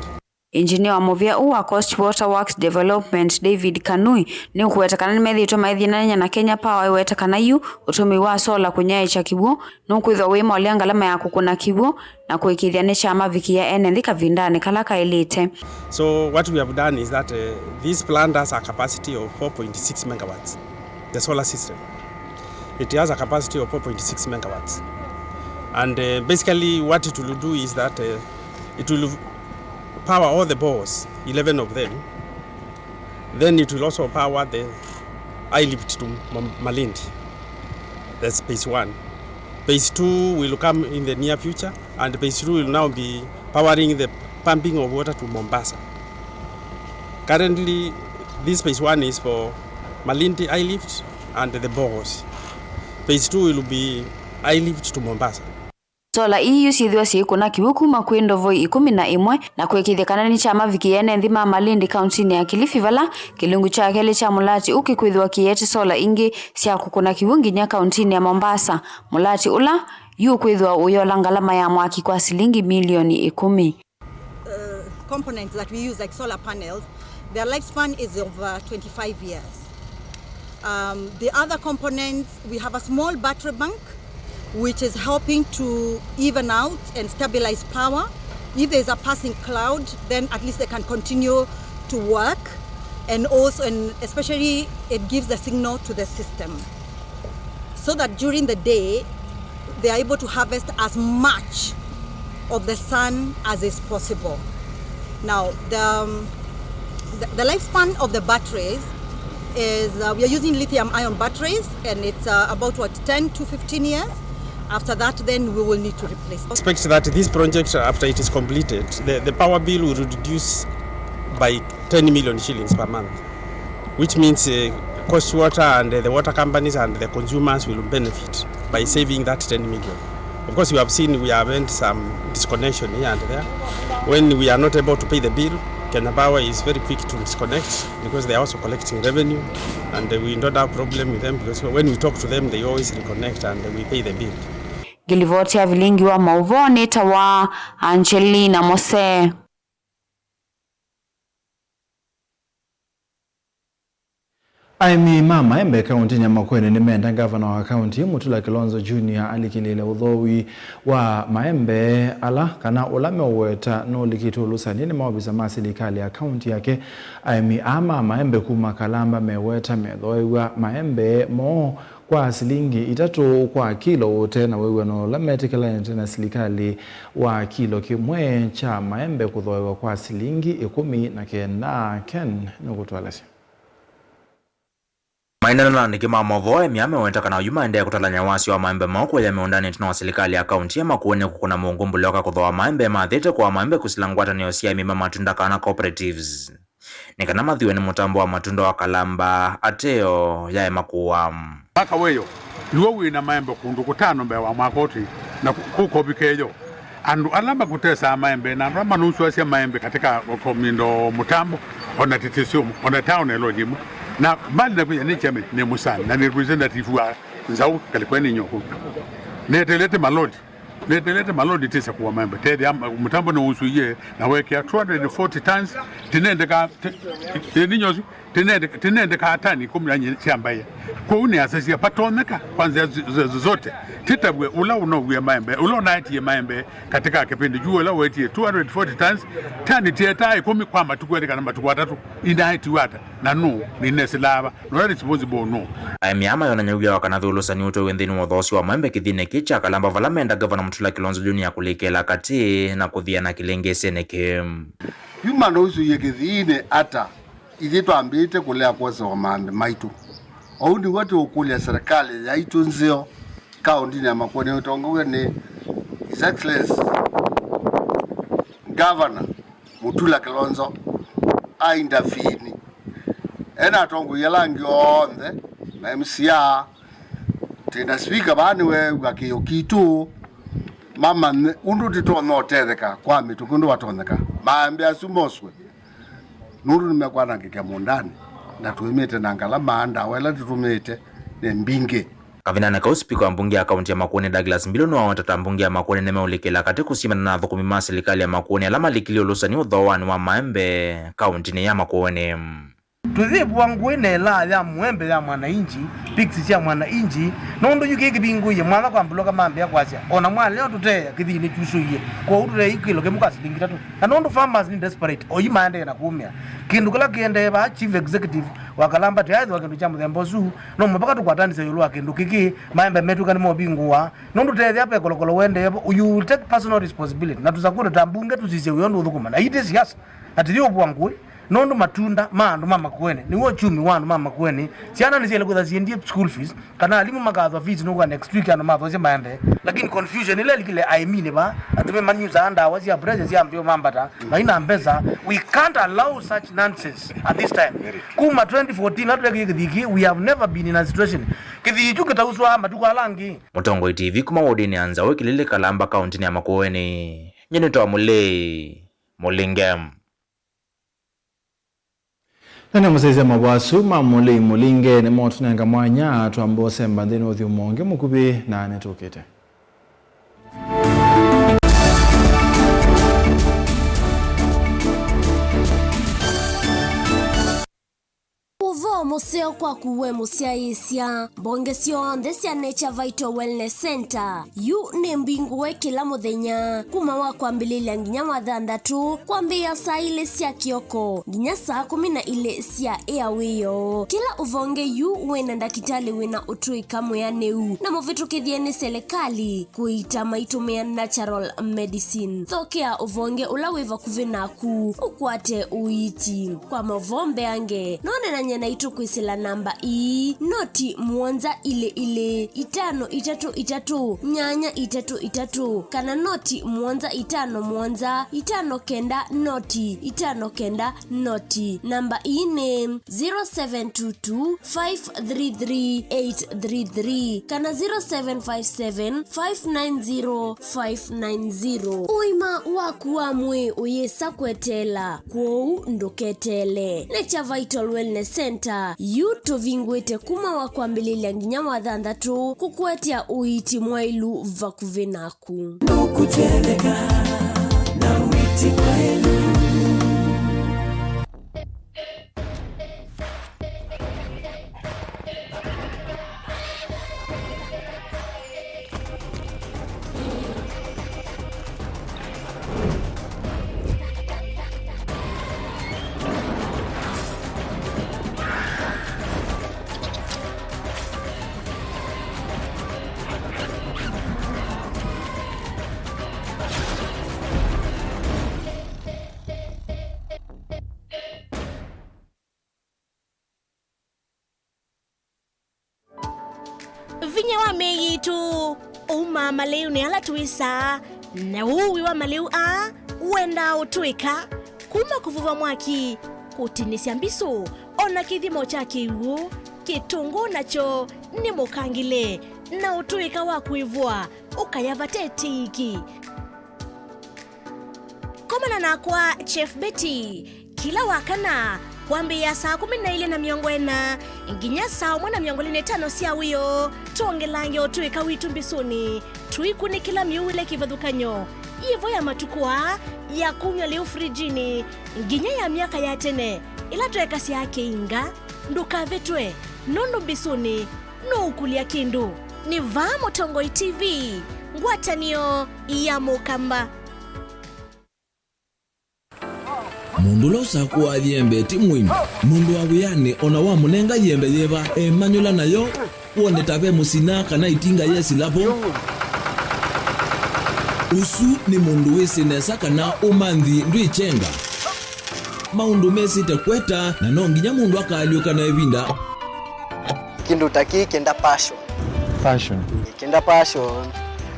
Engineer wa mũvĩa ũũ wa Coast Water Works Development, David Kanui, nĩũkũweta kana nĩmethĩĩtwe maithĩnanĩa na Kenya Power, aiweta kana yu ũtũmĩi wa sola kũnyaĩĩkya kĩw'ũ nũkwĩthwa wĩmaũlya ngalama ya kũkũna kĩw'ũ na kũĩkĩĩthya nĩkyamavikĩa ene nthĩ kavindanĩ kala kaĩlĩte. So what we have done is that, uh, this plant has a capacity of four point six megawatts, the solar system. It has a capacity of four point six megawatts. And, uh, basically what it will do is that, uh, it will power all the boreholes, eleven of them. Then it will also power the high lift to Ma-, Malindi. That's phase one. Phase two will come in the near future, and phase two will now be powering the pumping of water to Mombasa. Currently, this phase one is for Malindi high lift and the boreholes. Phase two will be high lift to Mombasa. Sola ii yu syĩthĩwa syĩkũna kĩw'ũ kuma kwĩ ndovoi ikũmi na ĩmwe na kũĩkĩĩthya kana nĩkyamavikĩĩa ene nthĩ ma Malindi kaũntĩnĩ ya Kilifi, vala kĩlungu kya kelĩ kya mũlati ũũ kĩkwĩthĩwa kĩete sola ingĩ sya kũkũna kĩw'ũ nginya kaũntĩnĩ ya Mombasa. Mũlati ũla yu ũkwĩthĩwa ũyola ngalama ya mwaki kwa silingi milioni ikũmi. Uh, components that we use, like solar panels, their lifespan is over twenty-five years. Um, the other components, we have a small battery bank, which is helping to even out and stabilize power. If there's a passing cloud, then at least they can continue to work, and also, and especially, it gives the signal to the system so that during the day, they are able to harvest as much of the sun as is possible. Now, the, um, the, the lifespan of the batteries is, uh, we are using lithium ion batteries, and it's, uh, about, what, ten to fifteen years. After that, then we will need to replace. Expect that this project, after it is completed, the, the power bill will reduce by ten million shillings per month, which means, uh, Coast Water and, uh, the water companies and the consumers will benefit by saving that ten million. Of course, you have seen we have had some disconnection here and there. When we are not able to pay the bill, Kenya Power is very quick to disconnect because they are also collecting revenue, and, uh, we don't have problem with them because when we talk to them, they always reconnect and we pay the bill. Ngĩlivoti ya vilingi wa maũvoo nĩtawa Angelina Mose. Aĩmi ma maembe kaũntĩnĩ ya Makueni nĩmenda ngavana wa kaũntĩ ĩĩ Mutula Kilonzo Junior alikĩlĩĩle ũthoowi wa maembe ala kana ũla meũweta nũlikĩtwe ũlũsanĩ nĩ maovisa ma silikalĩ ya kaũntĩ yake. Aĩmi aa ma maembe kuma Kalamba meweta methooew'a maembe moo kwa silingi itatũ kwa kilo ũte na wĩw'ano ũla metĩkĩlanĩte na silikalĩ wa kilo kĩmwe kya maembe kũthooewa kwa silingi ĩkũmi na kenda. Ken nũkũtũelesya. Maineena na andĩki ma maũvoo, aĩmi aa meweta kana oyu maendee kũtalany'a wasyo wa maembe moo kũya mĩũndanĩ ĩtina wa silikalĩ ya kaũntĩ ya Makueni kũkũna mũngũmbũle ũka kũthooa maembe mathĩte kũaa maembe kũsila ngwatanĩo sya aĩmi ma matunda kana cooperatives. nĩ kana mathiwe nĩ mũtambo wa matunda wa kalamba ateo yaema kũa. Mwaka wĩyo, iwe wĩ na maembe kũndũ kũtano mbee wa mwaka ũtĩ, na kũ-, kũkovika ĩyo. Andũ ala makũtesaa maembe na andũ ala manusũasya maembe katika komindo mũtambo, ona tĩtĩsyomo, ona taona ĩlonĩ ĩmwe. Na mbali na kwĩya nĩ chairman, nĩ mũsani, na nĩ representative wa nzaũ ngalĩko ĩnĩ nyoko. Nĩetelete maloli. Nĩtelete maloli tĩsya kũa maembe. Tethĩa mũtambo nĩwusũie na wekĩa two hundred forty tons. Tinendeka, ti-, ti-, ninyosu, tinende-, tinendeka tani ikũmi na inya sya mbaĩa. Kwoou nĩasasya patonyeka kwa nzĩa z-, z-, zote. Titavw'e ũla ũnowie maembe, ũla ũnaetie maembe katika kĩpindi kyu, ũla wetie two hundred forty tons, tani tietaa ikũmi kwa matukũ elĩ kana matukũ atatũ. Inaetiwe ata? Na nũũ? Nĩnesilaa va? Nũla responsible nũũ? Aĩmi aa mayonany'a wia wa kana thũlũsani ũtwaĩwe nthĩnĩ wa ũthoosi wa maembe kĩthiinĩ kĩĩ kya Kalamba vala menda Ngavana Mutula Kilonzo Junior kũlikĩla katĩ na kũthiana kĩlĩngĩsĩnĩ kĩĩ. Yu manũsũie kĩthiinĩ ata ithyĩ twambĩĩte kũlea kwosewa maembe maitũ? Ũu nĩw'o tũũkũlya serikali yaitũ nzeo kaũndĩnĩ ya Makueni ĩtongoew'e nĩ His Excellency Governor Mutula Kilonzo a intervene. Ena atongoi ala angĩ onthe, ma M C A, twĩ na speaker vaa nĩweew'a kĩĩo kitũ, mamanye ũndũ tũtonya ũtetheka kwa mĩtũkĩ ũndũ vatonyeka. Maembe asu moswe. Nũndũ nĩmekwanangĩka mũũndanĩ, na tũimĩte na ngalama, ndawa ila tũtũmĩĩte nĩ mbingĩ. Kavindanĩ kau, spika wa mbunge ya kaunti ya Makueni Douglas Mbilu nĩwaweta ta mbunge ya Makueni nĩmeũlikĩla katĩ kũsimana na athũkũmi ma silikalĩ ya Makueni ala malikilye ũlũsani ũthooanĩ wa maembe kauntinĩ ya Makueni. Tũyĩvũa ngũĩ na ĩlaa ya mũembe ya mwananchi, pigs sya mwananchi, nũndũ yu kĩĩ kĩvingũie mwanya kwa mbulũka mambĩa kwasya, ona mwalea tũteea kĩthiinĩ kyusũie, kwoou tũteea kĩlo kĩmwe kwa silingi itatũ. Na nũndũ farmers nĩ desperate, oyu maendee na kũũmĩa. Kĩndũ kĩla kĩendee vaa, chief executive wa Kalamba, tũyaaĩthĩwa kĩndũ kya mũthemba ũsu, no mũvaka tũkwatanĩsye ĩũlũ wa kĩndũ kĩkĩ, maembe metw'ĩka nĩmovingũa. Nũndũ tethĩa ve kolokolo ũendee vo, you will take personal responsibility. Na tũsakũlwe ta mbunge tũsisye wĩa ũndũ ũthũkũma. Na ii ti siasa, atĩ yĩũvũa ngũĩ. Nũndũ matunda ma andũ ma Makueni nĩw'o uchumi wa andũ ma Makueni. Syana nĩsyaĩle kwĩthwa siendie school fees, kana alimũ makathwa fees nũkw'a next week andũ mathosye maembe. Lakini confusion ĩla ĩlikile aĩminĩ vaa, atũme manyusaa ndawa sya pressure sya mbio mambata, maina mbesa. We can't allow such nonsense at this time. Kuma twenty fourteen ĩla tũtekie kĩthii kĩĩ, we have never been in a situation. Kĩthii kyu kĩtauswa matukũ ala angĩ. Mũtongoi T V kuma wodinĩ ya Nzaũ Kĩlili Kalamba kauntinĩ ya Makueni. Nyie nĩtawa Mũlei Mũlinge. Na nĩ mũsyaĩĩsya mavũa asu ma Mũlei Mũlinge nĩmo tũnenga mwanya twambe ũsemba nthĩnĩ wa ũthyũmũo ũngĩ mũkuvĩ na nĩtũkĩte. Ũvoo mũseo kwaku we mũsyaĩĩsya. Mbonge syonthe sya Nature Vital Wellness Center yu nĩ mbingũe kĩla mũthenya, kuma wa kwambĩlĩlya nginya wa thanthatũ, kwambĩĩa saa ilĩ sya kĩoko nginya saa kũmi na ilĩ sya ĩa wĩoo. Kĩla ũvonge yu wĩ na ndakĩtalĩ wĩ na ũtũĩka mwĩanĩu na mũvĩtũkĩthye nĩ selekalĩ kũiita maitũmĩa natural medicine. Thokea ũvonge ũla wĩ vakuvĩ naku ũkwate ũiiti. Kwa mavoo mbeange, no nenany'e naitũ kwĩsĩla namba ii, noti mũonza ilĩ ilĩ, itano itatũ itatũ, nyanya itatũ itatũ, kana noti mũonza itano mũonza, itano kenda noti, itano kenda noti. Namba ii nĩ zero seven two two, five three three, eight three three kana zero seven five seven, five nine zero, five nine zero. Ũima waku wa mwĩĩ ũyĩsa kweteela, kwoou ndũketeele. Nature Vital Wellness Center yu tũvingũĩte kuma wa kwambĩlĩlya nginya wa thanthatũ kũkũetea ũiiti mwaĩlu vakuvĩ naku. Ndũkũteleka na ũiiti mwaĩlu. Vinya wa mĩĩ yitũ ũumaa malĩunĩ ala twĩsaa, na ũui wa malĩu aa ũendaa ũtũĩka kuma kũvuva mwaki, Ũtinĩsya mbisũ, o na kĩthimo kya kĩw'ũ, kĩtũngũũ nakyo nĩ mũkangĩle, na ũtũĩka wa kwĩvũa ũkaya vate tĩiki. Komana nakwa Chef Betty kĩla wakana kwambĩĩa saa kũmi na ilĩ na mĩongo ĩna nginya saa ũmwe na mĩongo ĩlĩ na ĩtano sya wĩoo, twongelange ũtũĩka witũ mbisũnĩ, tũikunĩkĩla mĩuĩle kĩvathũkany'o, yĩvo ya matukũ aa, ya kumya lĩu frijinĩ, nginya ya myaka ya tene, ĩla twekasya kĩinga. Ndũkavĩtwe, nũndũ mbisũnĩ nũũkũlya kĩndũ. Nĩ vaa Mũtongoi T V, ngwatanĩo ya Mũkamba. Mũndũ ũla ũsakũaa yembe ti mũimi. Mũndũ wa wĩanĩ o na wamũnenga yembe yĩva, emanyũla nayo, wone ta ve mũsina kana ĩtinga yesĩla vo. Ũsu nĩ mũndũ wĩsĩ nesa kana ũmanthi ndwĩkyenga. Maũndũ mesĩte kweta, na no nginya mũndũ akaalyũka na ĩvinda. Kĩndũ ta kĩĩ kĩenda passion. Passion. Kĩenda passion.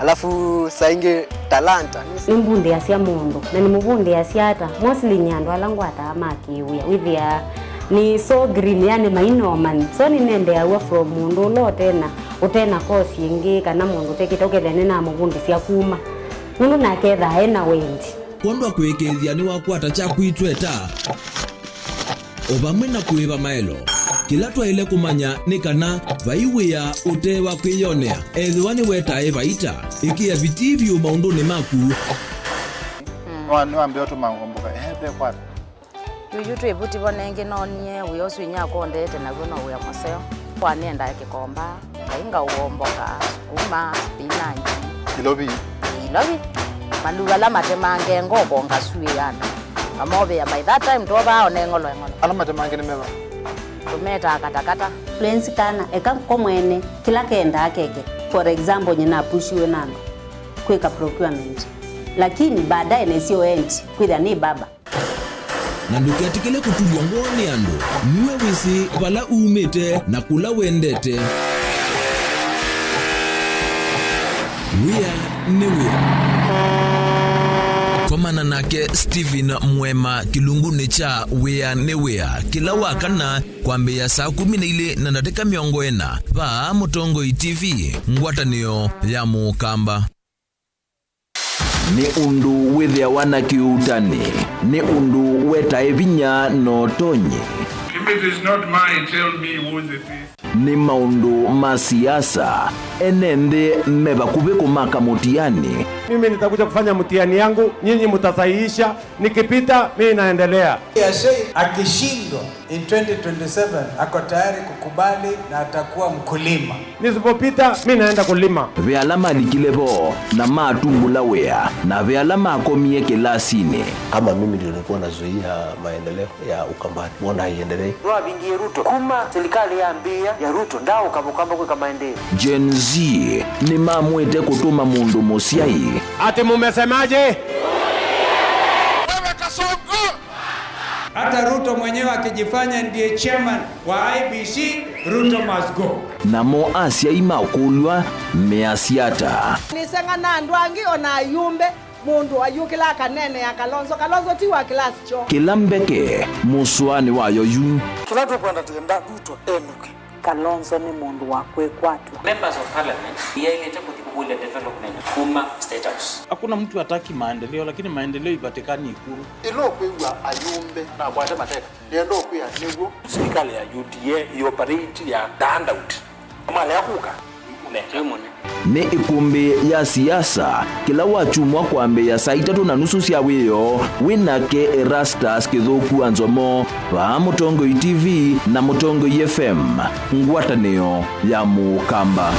Alafu saa ingĩ talanta. Nĩmbundĩasya mũndũ, na nĩmũvundĩasya ata? Mostly nĩ andũ ala ngwataa ma kĩwĩa. Wĩthĩaa nĩ so green, yani mainomani. So nĩnendeaw'a from mũndũ ũla ũtena, ũtena course ĩngĩ, kana mũndũ ũtekĩte, ũkethĩa nĩnamũvundĩsya kuma. Nũndũ nake ethaa ena wendi. Kwondwa kũĩkĩĩthya nĩwakwata kyaku itweta, o vamwe na kũĩva maelo. Kĩla twaĩle kũmanya nĩ kana vai wĩa ũte wa kwĩyonea. Ethĩwa nĩwetae vaita, ĩkĩa vitii vyũ maũndũnĩ maku. Nĩwa-, nĩwambĩa ũtũma ngomboka, ehe, ve kwata. Yuyu twĩ vuti vo nengĩ noonie wĩa ũsu inyia akondete naw'o no wĩa mũseo. Kwa nĩendaa kĩkomba, ngai ngaũomboka, sukuma, spinach. Ilovi. Ilovi. Maluu ala matemange ngoko ngasuĩana. Mamovĩa by that time twovaa one ng'olo eng'olo. Ala matemange nĩ meva? Tũmetaa katakata. Influence kana eka ko mwene kĩla kendaa keke. For example, nyina apushiwe na andũ kwĩka procurement. Lakini baadaye nesio endi kwĩthĩa nĩ baba. Na ndũketĩkĩle kũtulw'a ngoo nĩ andũ. Nue wĩsĩ vala umĩte na kũla wendete. Wĩa nĩ wĩa. Komana nake Stephen Mwema kĩlungunĩ kya Wĩa nĩ Wĩa kĩla wa kana kwambĩĩa saa kũmi na ilĩ na ndatĩka mĩongo ĩna vaa Mũtongoi T V, ngwatanĩo ya Mũkamba. Nĩ ũndũ wĩthĩawa na kĩuutani, nĩ ũndũ wetae vinya na ũtonyi. If it is not mine, tell me whose it is. Nĩ maũndũ ma siasa, ene nthĩ me vakuvĩ kũmaka mũtiani. Mimi nitakuja kufanya mtihani yangu, nyinyi mtasahihisha, nikipita, mimi naendelea. Akishindwa, in twenty twenty-seven ako tayari kukubali na atakuwa mkulima. Nisipopita, mi naenda kulima. Ve ala malikile vo na matumbũla wĩa, na ve ala makomie kĩlasinĩ. Kama mimi ndio nilikuwa nazuia maendeleo ya Ukambani, mbona haiendelei? Nĩwavingie Ruto. Kuma serikali yambĩĩa ya Ruto, ndaaũka Mũkamba kwĩka maendeeo. Gen Z nĩmamwĩte kũtũma mũndũ mũsyai. Ati mumesemaje? Wewe Kasongo! Hata Ruto mwenyewe akijifanya ndiye chairman wa I E B C, Ruto must go. Namo asyai makũlw'a measya ata? Nĩseng'ana andũ angĩ o na ayumbe, mũndũ ayũkĩla akaneenea Kalonzo. Kalonzo ti wa class kyo. Kĩla mbeke mũsũanĩ wayo yu. Kĩla tũkwenda, tũkwenda Ruto enũke. Kalonzo nĩ mũndũ wa kwĩkwatw'a. Members of Parliament yaĩlĩte kũthi kũkũlya development kuma State House. Hakuna mtu hataki maendeleo, lakini maendeleo ipatikani Ikulu. Ĩla ũkwĩw'a ayumbe nakwate mateka, nĩenda ũkwĩa nĩw'o. Serikali ya U D A ĩoperate ya the handout. Malea kũka, nĩkũnengwe. Nĩ ĩkũmbĩ ya siasa kĩla wakyumwa kwambĩĩa saa itatũ na nusu sya wĩoo, wĩ nake Erastus Kĩthũku wa Nzomo, vaa Mũtongoi T V na Mũtongoi F M, ngwatanĩo ya Mũkamba.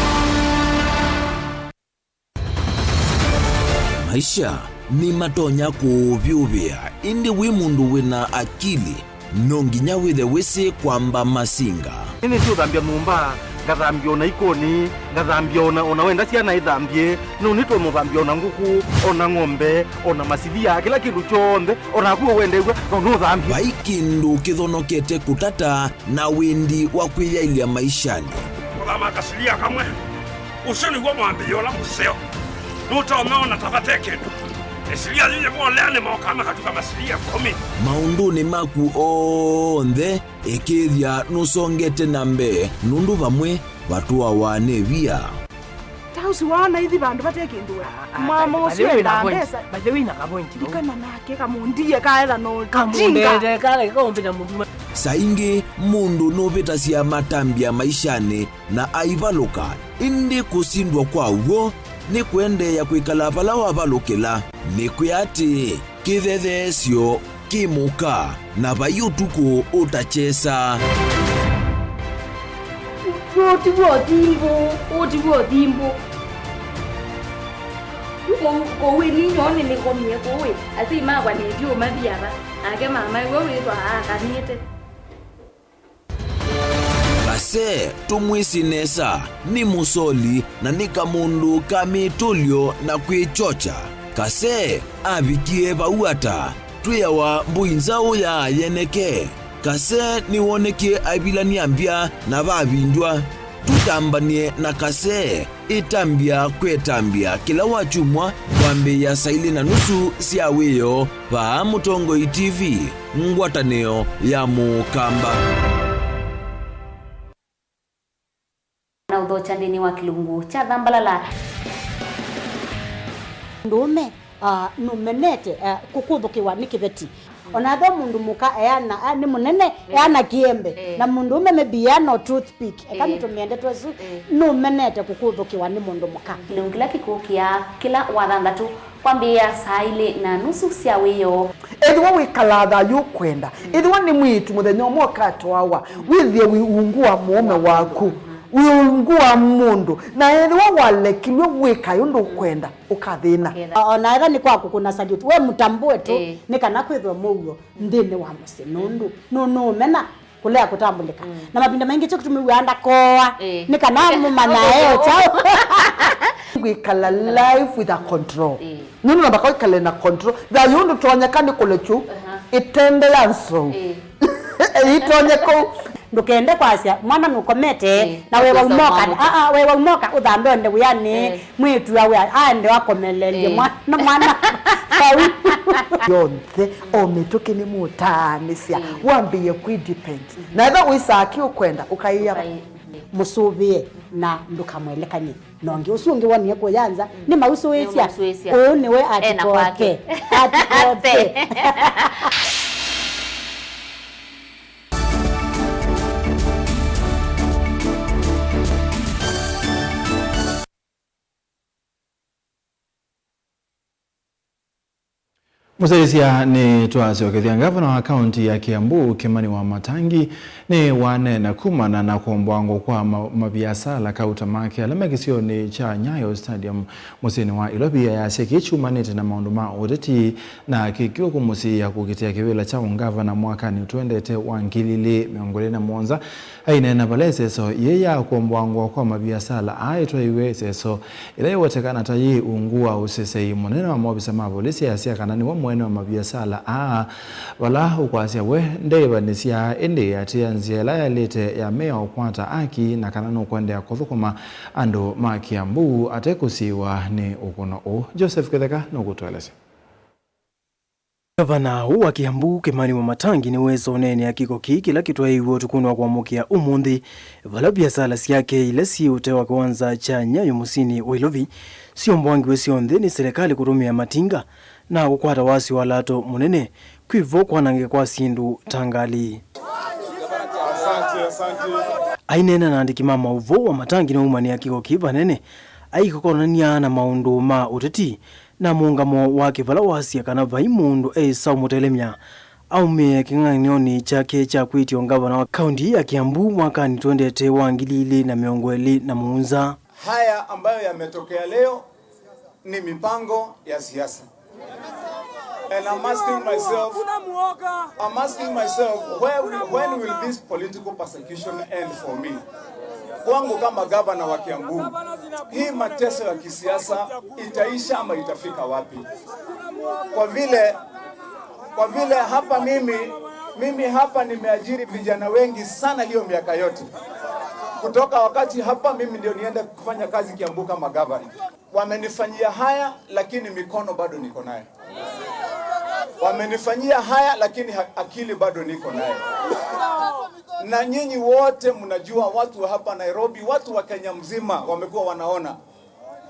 Maisha nĩmatonya kũũvyũvĩa, ĩndĩ wĩ mũndũ wĩna akili, no nginya wĩthe wĩsĩ kwamba masinga. Nĩnĩsĩ ũthambya nyũmba, ngathambya ona ikoni, ngathambya ona, ona wenda syana ithambye, no nĩtwe mũthambya ona ngũkũ, ona ng'ombe, ona masilia, kĩla kĩndũ kyonthe, ona naku wendew'a, no nũthambye. Vai kĩndũ kĩthonokete kũtata na wendi wa kwĩyaĩlya maishanĩ. Kũthama kasilia kamwe. Ũsu nĩw'o mwambĩĩo ũla mũseo. Nũtonya ona ta vate kĩndũ. Silia yĩyĩvolea nĩ mokaa makatuka masilia kũmi. Maũndũnĩ maku onthe, ĩkĩĩthya nũsongete na mbee, nũndũ vamwe vatũawa nĩ via. Ta ũsu waona ithi vandũ vate kĩndũ we. Ah, ah, mama by the ũsu way, wĩna endaa point. Mbesa. By the way, na ka point vau. Ndikana nake kamũndie kaetha no kamũndete kala kaumbĩta mũndũ. Saa ingĩ mũndũ nũvĩtasya matambya maishanĩ na aivalũka, ĩndĩ kũsindwa kwa w'o nĩ kũendeea kwĩkala vala wavalũkĩla. Nĩkwĩa atĩĩ, kĩthetheesyo kĩ mũka, na vai ũtukũ ũtakyesa. Ũũ ti w'o thimbũ, ũũ ti w'o thimbũ. Yu kũu, kũu ĩ ninyoo nĩnĩkomie kũu ĩ, asyai makwa nĩtyo mathi ava, nake mama ĩwe wĩtwa aakanĩte. Kase, tũmwĩsĩ nesa, nĩ mũsoli na nĩ kamũndũ ka mĩtũlyo na kwĩkyokya. Kase avikie vau ata? Twĩawa mbũi nzaũ ya yeneke. Kase nĩwonekie aivilany'a mbya na vavindywa. Tũtambany'e na Kase. Ĩtambya kwĩ ĩtambya kĩla wakyumwa kwambĩĩa saa ilĩ na nusu sya wĩoo vaa Mũtongoi T V, ngwatanĩo ya Mũkamba. Na ũthokya nthĩnĩ wa kĩlungu kya Thambalala. Mũndũũme, ah, nũmenete, ah, kũkũthũkĩwa nĩ kĩveti. Ona ethwa mũndũ mũka eana, a, nĩ mũnene, eana kĩembe, na mũndũũme maybe eana o toothpick, eka nĩtũmĩe ndeto ĩsu, nũmenete kũkũthũkĩwa nĩ mũndũ mũka. Kĩlungu kĩla kĩkũkĩa kĩla wathanthatũ kwambĩĩa saa ilĩ na nusu sya wĩoo. Ethĩwa wĩkalaa thayũ ũkwenda, ethĩwa nĩ mwĩĩtu mũthenya ũmwe ũkatwawa, wĩthĩe wĩ ungu wa mũũme waku, wĩ ungu wa mũndũ, na ethĩwa walekilw'e wĩkae ũndũ ũkwenda, ũkathĩna. O-, ona ethwa nĩ kwa kũkũna salute, we mũtambũe tu, nĩ kana kwĩthwe mũuo nthĩnĩ wa mũsyĩ, nũndũ nũ-, nũũmena kũlea kũtambũlĩka. Na mavinda maingĩ kyo kĩtumi wĩaa ndakoa, nĩ kana mũmanya eo kyaũ. Kwĩkala life with a control. Nũndũ namba kwĩkale na control. Thayũ ũndũ tonyeka nĩ kũlekyu ĩtende ya nsou. Ĩtonye kũu. Ndũkende kwasya mwana nũkomete, na wewa umoka, aa, wewa umoka ũthambe onde wĩanĩ, mwĩĩtu awe aende akomelelye mwana, mwana vau. Yonthe, o mĩtũkĩ nĩmũtaanĩsya, wambĩĩe kwĩ depend. Na ethwa wĩsaa kĩ ũkwenda, ũkaĩa. Mũsũvĩe na ndũkamwelekany'e. Na ũngĩ ũsu ũngĩ wonie kũya nza, nĩmausũĩsya. Nĩmausũĩsya. Ũũ nĩwe ena kwake. Atikote. Atikote. Mũsyaĩĩsya, nĩtwasyokethya. Ngavana wa kaunti ya Kiambu, Kimani Wamatangi, nĩwaneena kumana na kũmbwangwa kwa ma-, maviasala kauta make ala me kĩsionĩ kya Nyayo Stadium mũsyĩnĩ wa Ilovi. Ayasya kĩĩ kyumanĩte na maũndũ ma ũteti na kĩkw'o kũmũsiĩĩa kũkitĩa kĩvĩla kya ũngavana mwakanĩ ũtwendete wa ngili ilĩ mĩongo ĩlĩ na mũonza. Aineena vala ĩseso yĩĩ ya kũmbwangwa kwa maviasala aa ĩtwaiwe, ĩseso ĩla yĩwetekana ta yĩ ungu wa ũseseĩ mũnene wa maovisa ma volisi, asya kana nĩwe mwene wa maviasala aa, vala ũkwasya we ndeĩvanĩsya, ĩndĩ atĩĩa nzĩa ĩla yaĩlĩte ya mea ũkwata aki na kana nũkũendeea kũthũkũma andũ ma Kiambu ate kũsiĩĩwa nĩ ũkũno ũũ. Joseph Kĩtheka nũkũtũelesya. Ngavana ũũ wa Kiambu, Kimani Wamatangi, nĩwĩsa ũneenea kĩko kĩĩ kĩla kĩtwaĩiw'e ũtukũnĩ wa kũamũkĩa ũmũnthĩ, vala viasala syake ila syĩ ũtee wa kĩwanza kya Nyayo mũsyĩnĩ wa Ilovi syombwangiwe syonthe nĩ silikalĩ kũtũmĩa matinga na kũkwata wasyo wa lato mũnene, kwĩ vo kwanangĩka kwa syĩndũ ta ngalĩ. Aineena na andĩki ma maũvoo, Wamatangi nĩwaumanĩa kĩko kĩĩ vanene, aikokonany'a na maũndũ ma ũteti na mũũngamo wake, vala wasya kana vai mũndũ eĩsa ũmũtelemya aumĩe kĩng'ang'anĩonĩ kyake kya kwĩtya ũngavana wa kaunti ya Kiambu mwakanĩ twendete wa ngili ilĩ na mĩongo ĩlĩ na mũonza. Haya ambayo yametokea leo ni mipango ya siasa. And I'm asking myself, I'm asking myself, where will, when will this political persecution end for me? Kwangu kama gavana wa Kiambu, hii mateso ya kisiasa itaisha ama itafika wapi? Kwa vile, kwa vile hapa mimi, mimi hapa nimeajiri vijana wengi sana hiyo miaka yote. Kutoka wakati hapa mimi ndio niende kufanya kazi Kiambu kama gavana. Wamenifanyia haya, lakini mikono bado niko nayo. Wamenifanyia haya, lakini ha-, akili bado niko nayo. Na nyinyi wote mnajua, watu wa hapa Nairobi, watu wa Kenya mzima wamekuwa wanaona.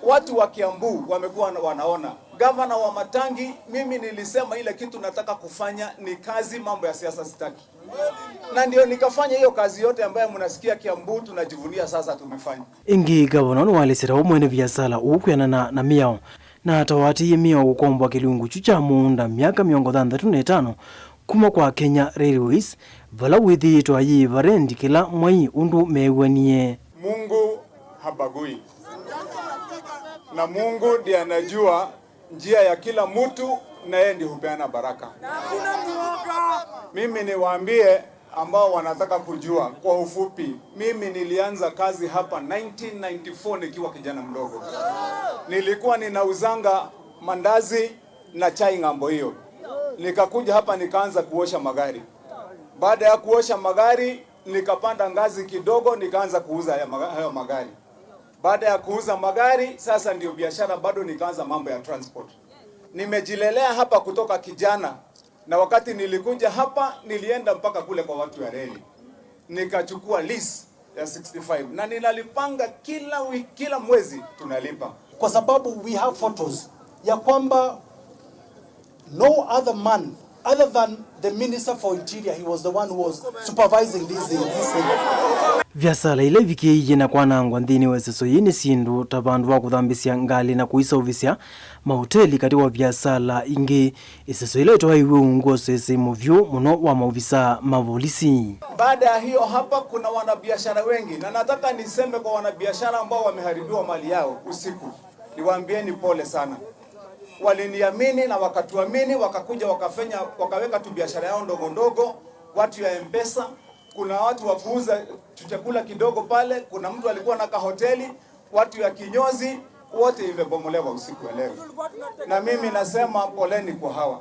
Watu wa Kiambu wamekuwa wana-, wanaona. Gavana Wamatangi, mimi nilisema ile kitu nataka kufanya ni kazi, mambo ya siasa sitaki. Na ndio nikafanya hiyo kazi yote ambayo mnasikia Kiambu tunajivunia sasa tumefanya. Ĩngĩ, ngavana nĩwaelesye ta ũmwe nĩ viasala ũkwĩanana na mĩao, na atawatĩie mĩao kũkombwa kĩlungu kyu kya mũũnda myaka mĩongo thanthatũ na ĩtano kuma kwa Kenya Railways, vala wĩthĩĩtwe ayĩĩva rendi kĩla mwei ũndũ meew'anie. Mungu habagui. Na Mungu ndiye anajua njia ya kila mtu, na yeye ndiye hupeana baraka. Mimi niwaambie ambao wanataka kujua kwa ufupi, mimi nilianza kazi hapa nineteen ninety-four nikiwa kijana mdogo. Nilikuwa ninauzanga mandazi na chai ng'ambo hiyo. Nikakuja hapa nikaanza kuosha magari. Baada ya kuosha magari, nikapanda ngazi kidogo, nikaanza kuuza haya maga-, hayo magari. Baada ya kuuza magari, sasa ndio biashara bado nikaanza mambo ya transport. Nimejilelea hapa kutoka kijana, na wakati nilikuja hapa, nilienda mpaka kule kwa watu ya reli. Nikachukua lease ya sixty-five, na ninalipanga kila wiki, kila mwezi tunalipa. Kwa sababu we have photos ya kwamba no other man other than the Minister for Interior, he was the one who was supervising these things, these things. Viasala ila ivikĩĩie na kwanangwa nthĩnĩ wa ĩseso yĩĩ nĩ syĩndũ ta vandũ va kũthambĩsya ngalĩ na kũiseũvĩsya, mahoteli katĩ wa viasala ingĩ. Ĩseso ĩla ĩtwaĩiwe ungu wa ũseseĩ mũvyũ mũno wa maovisaa ma volisi. Baada ya hiyo hapa kuna wanabiashara wengi, na nataka niseme kwa wanabiashara ambao wameharibiwa mali yao usiku, niwaambieni pole sana. Waliniamini na wakatuamini, wakakuja wakafanya, wakaweka tu biashara yao ndogo ndogo, watu ya M-Pesa, kuna watu wa kuuza tu chakula kidogo pale, kuna mtu alikuwa na kahoteli, watu ya kinyozi, wote imebomolewa usiku wa leo. Na mimi nasema poleni kwa hawa.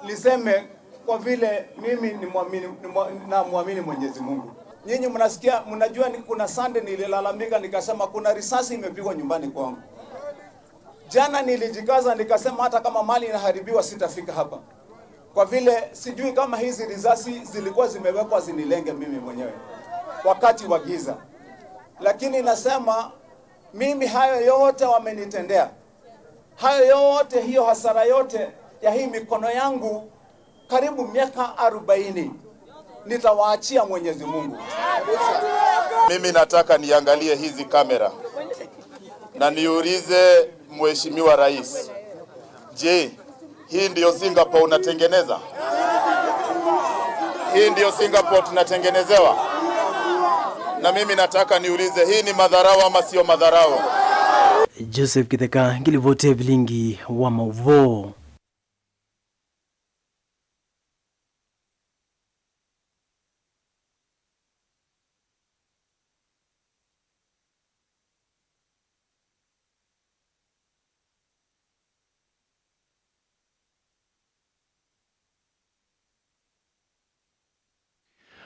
Niseme kwa vile mimi ni muamini, ni mwa-, namwamini Mwenyezi Mungu. Nyinyi mnasikia, mnajua ni kuna Sunday nililalamika nikasema kuna risasi imepigwa nyumbani kwangu. Jana nilijikaza nikasema hata kama mali inaharibiwa sitafika hapa. Kwa vile sijui kama hizi risasi zilikuwa zimewekwa zinilenge mimi mwenyewe wakati wa giza. Lakini nasema mimi hayo yote wamenitendea. Hayo yote, hiyo hasara yote ya hii mikono yangu, karibu miaka arobaini, nitawaachia Mwenyezi Mungu. Mimi nataka niangalie hizi kamera na niulize Mheshimiwa Rais, je, hii ndio Singapore unatengeneza? Hii ndio Singapore tunatengenezewa? Na mimi nataka niulize, hii ni madharau ama sio madharau? Joseph Kitheka, ngilivoti ya vilingi wa mauvoo.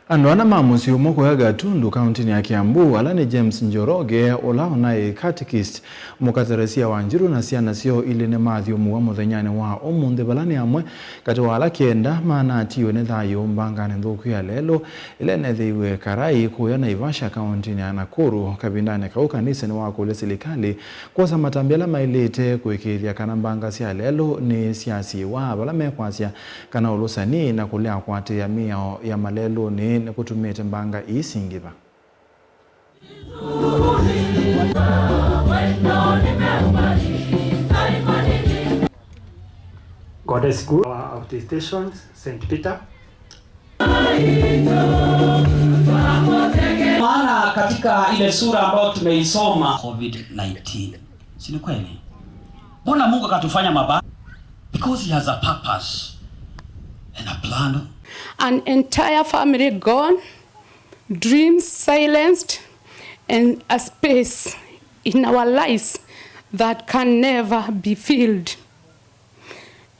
Andũ ana ma mũsyĩ ũmwe kũya Gatundu, kaũntĩnĩ ya Kiambu, ala nĩ James Njoroge, ũla ũnaĩ catechist, mũkateresia Wanjirũ na syana syoo ilĩ nĩmathyũmũw'a mũthenyanĩ wa ũmũnthĩ, vala nĩ amwe katĩ wa ala kenda manatiwe nĩ thayũ mbanganĩ nthũku ya lelũ ĩla ĩnethĩiwe Karai kũya Naivasha, kaũntĩnĩ ya Nakuru. Kavindanĩ kau, kanisa nĩwakũlya silikalĩ kwosa matambya ala maĩlĩte kũĩkĩĩthya kana mbanga sya lelũ nĩsyasiĩwa, vala mekwasya kana ũlũsani na kũlea kũatĩĩa mĩao ya malelũnĩ nĩkũtumĩte mbanga ii singĩva. Goddess School, our stations, Saint Peter. Maana katika ile sura ambayo tumeisoma, covid nineteen. Si ni kweli? Mbona Mungu akatufanya mabaya? Because he has a purpose and a plan. An entire family gone, dreams silenced, and a space in our lives that can never be filled.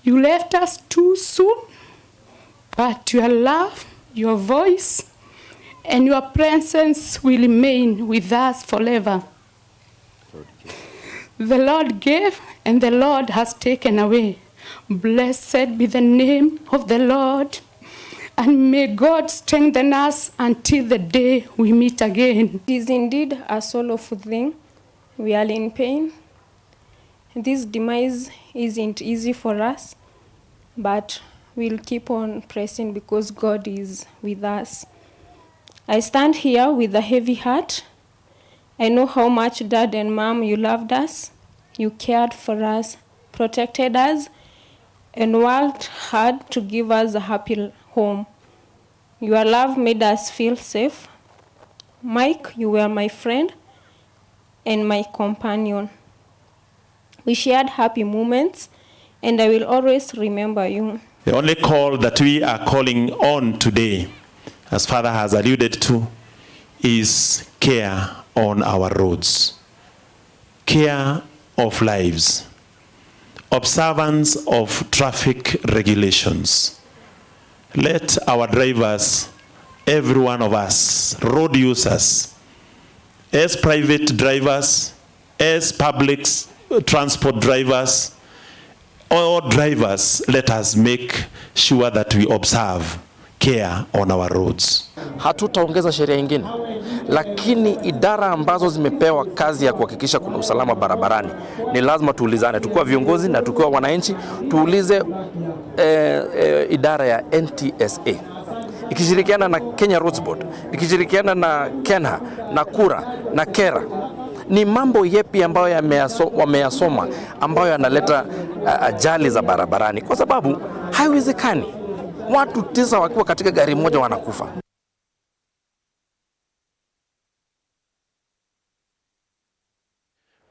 You left us too soon, but your love, your voice, and your presence will remain with us forever. The Lord gave, and the Lord has taken away. Blessed be the name of the Lord, and may God strengthen us until the day we meet again. It is indeed a sorrowful thing. We are in pain. This demise isn't easy for us, but we'll keep on pressing because God is with us. I stand here with a heavy heart. I know how much Dad and Mom, you loved us, you cared for us, protected us, and worked hard to give us a happy home. Your love made us feel safe. Mike, you were my friend and my companion. We shared happy moments, and I will always remember you. The only call that we are calling on today, as Father has alluded to, is care on our roads, care of lives, observance of traffic regulations. Let our drivers, every one of us, road users, as private drivers, as public s-, transport drivers, all drivers, let us make sure that we observe care on our roads. Hatutaongeza sheria ingine, lakini idara ambazo zimepewa kazi ya kuhakikisha kuna usalama barabarani, ni lazima tuulizane, tukiwa viongozi na tukiwa wananchi, tuulize, eh, eh, idara ya N T S A ikishirikiana na Kenya Roads Board, ikishirikiana na KeNHA, na KURA, na KeRRA, ni mambo yepi ambayo yameyaso-, wameyasoma ambayo yanaleta, a-, ajali za barabarani? Kwa sababu haiwezekani watu tisa wakiwa katika gari moja wanakufa.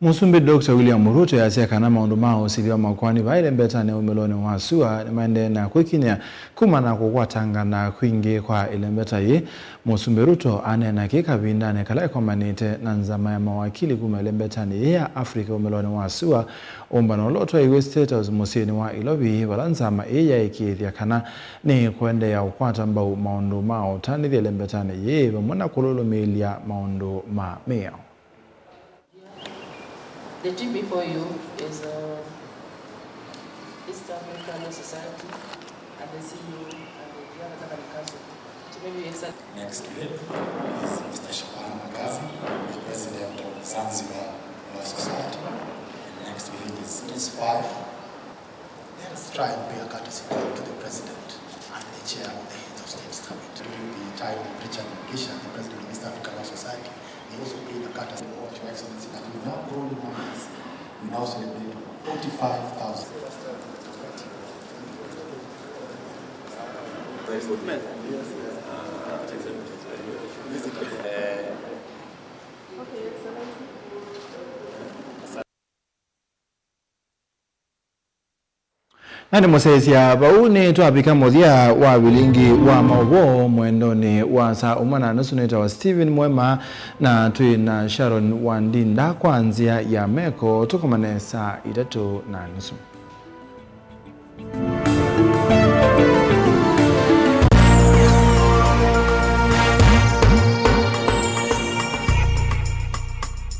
Mũsumbĩ Doctor William Ruto easya kana maũndũ ma ũsili wa makoani vaa ĩlembetanĩ ya umĩlonĩ wa sua nĩmaendee na kwĩkinyĩa kumana na kũkwatangana kwingĩ kwa ĩlembeta yĩĩ. Mũsumbĩ Ruto aneena kĩĩ kavindanĩ kala ĩkomanĩte na nzama ya mawakili kuma ĩlembetanĩ yĩĩ ya Africa umĩlonĩ wa sua, ũmbano ũla ũtwaĩiwe State House mũsyĩnĩ wa Ilovi, vala nzama ĩĩ yaĩkĩĩthya kana nĩĩkũendeea ũkwata mbau maũndũ ma ũtanĩthya ĩlembetanĩ yĩĩ vamwe na kũlũlũmĩĩlya maũndũ ma mĩao. The team before you is, uh, East African Law Society and the C U and the Uganda Catholic Council. So maybe you accept. Next to him is Mister Shakwan Magazi, the president of Zanzibar Law Society. And next to him is Miss Five. Let us try and pay a courtesy call to the President and the Chair of the Heads of State Summit. During the time of Richard Mugisha, the President of East African Law Society, he also paid a courtesy call to Your Excellency, and we now call numbers. We now celebrate forty-five thousand. Na nĩmũsyaĩĩsya, vau nĩtwavika mũthya wa vilingi wa maũvoo mwendonĩ wa saa ũmwe na nusu. Nĩtawa Stephen Mwema, na twĩ na Sharon Wandinda kwa nzĩa ya meko. Tũkomane saa itatũ na nusu.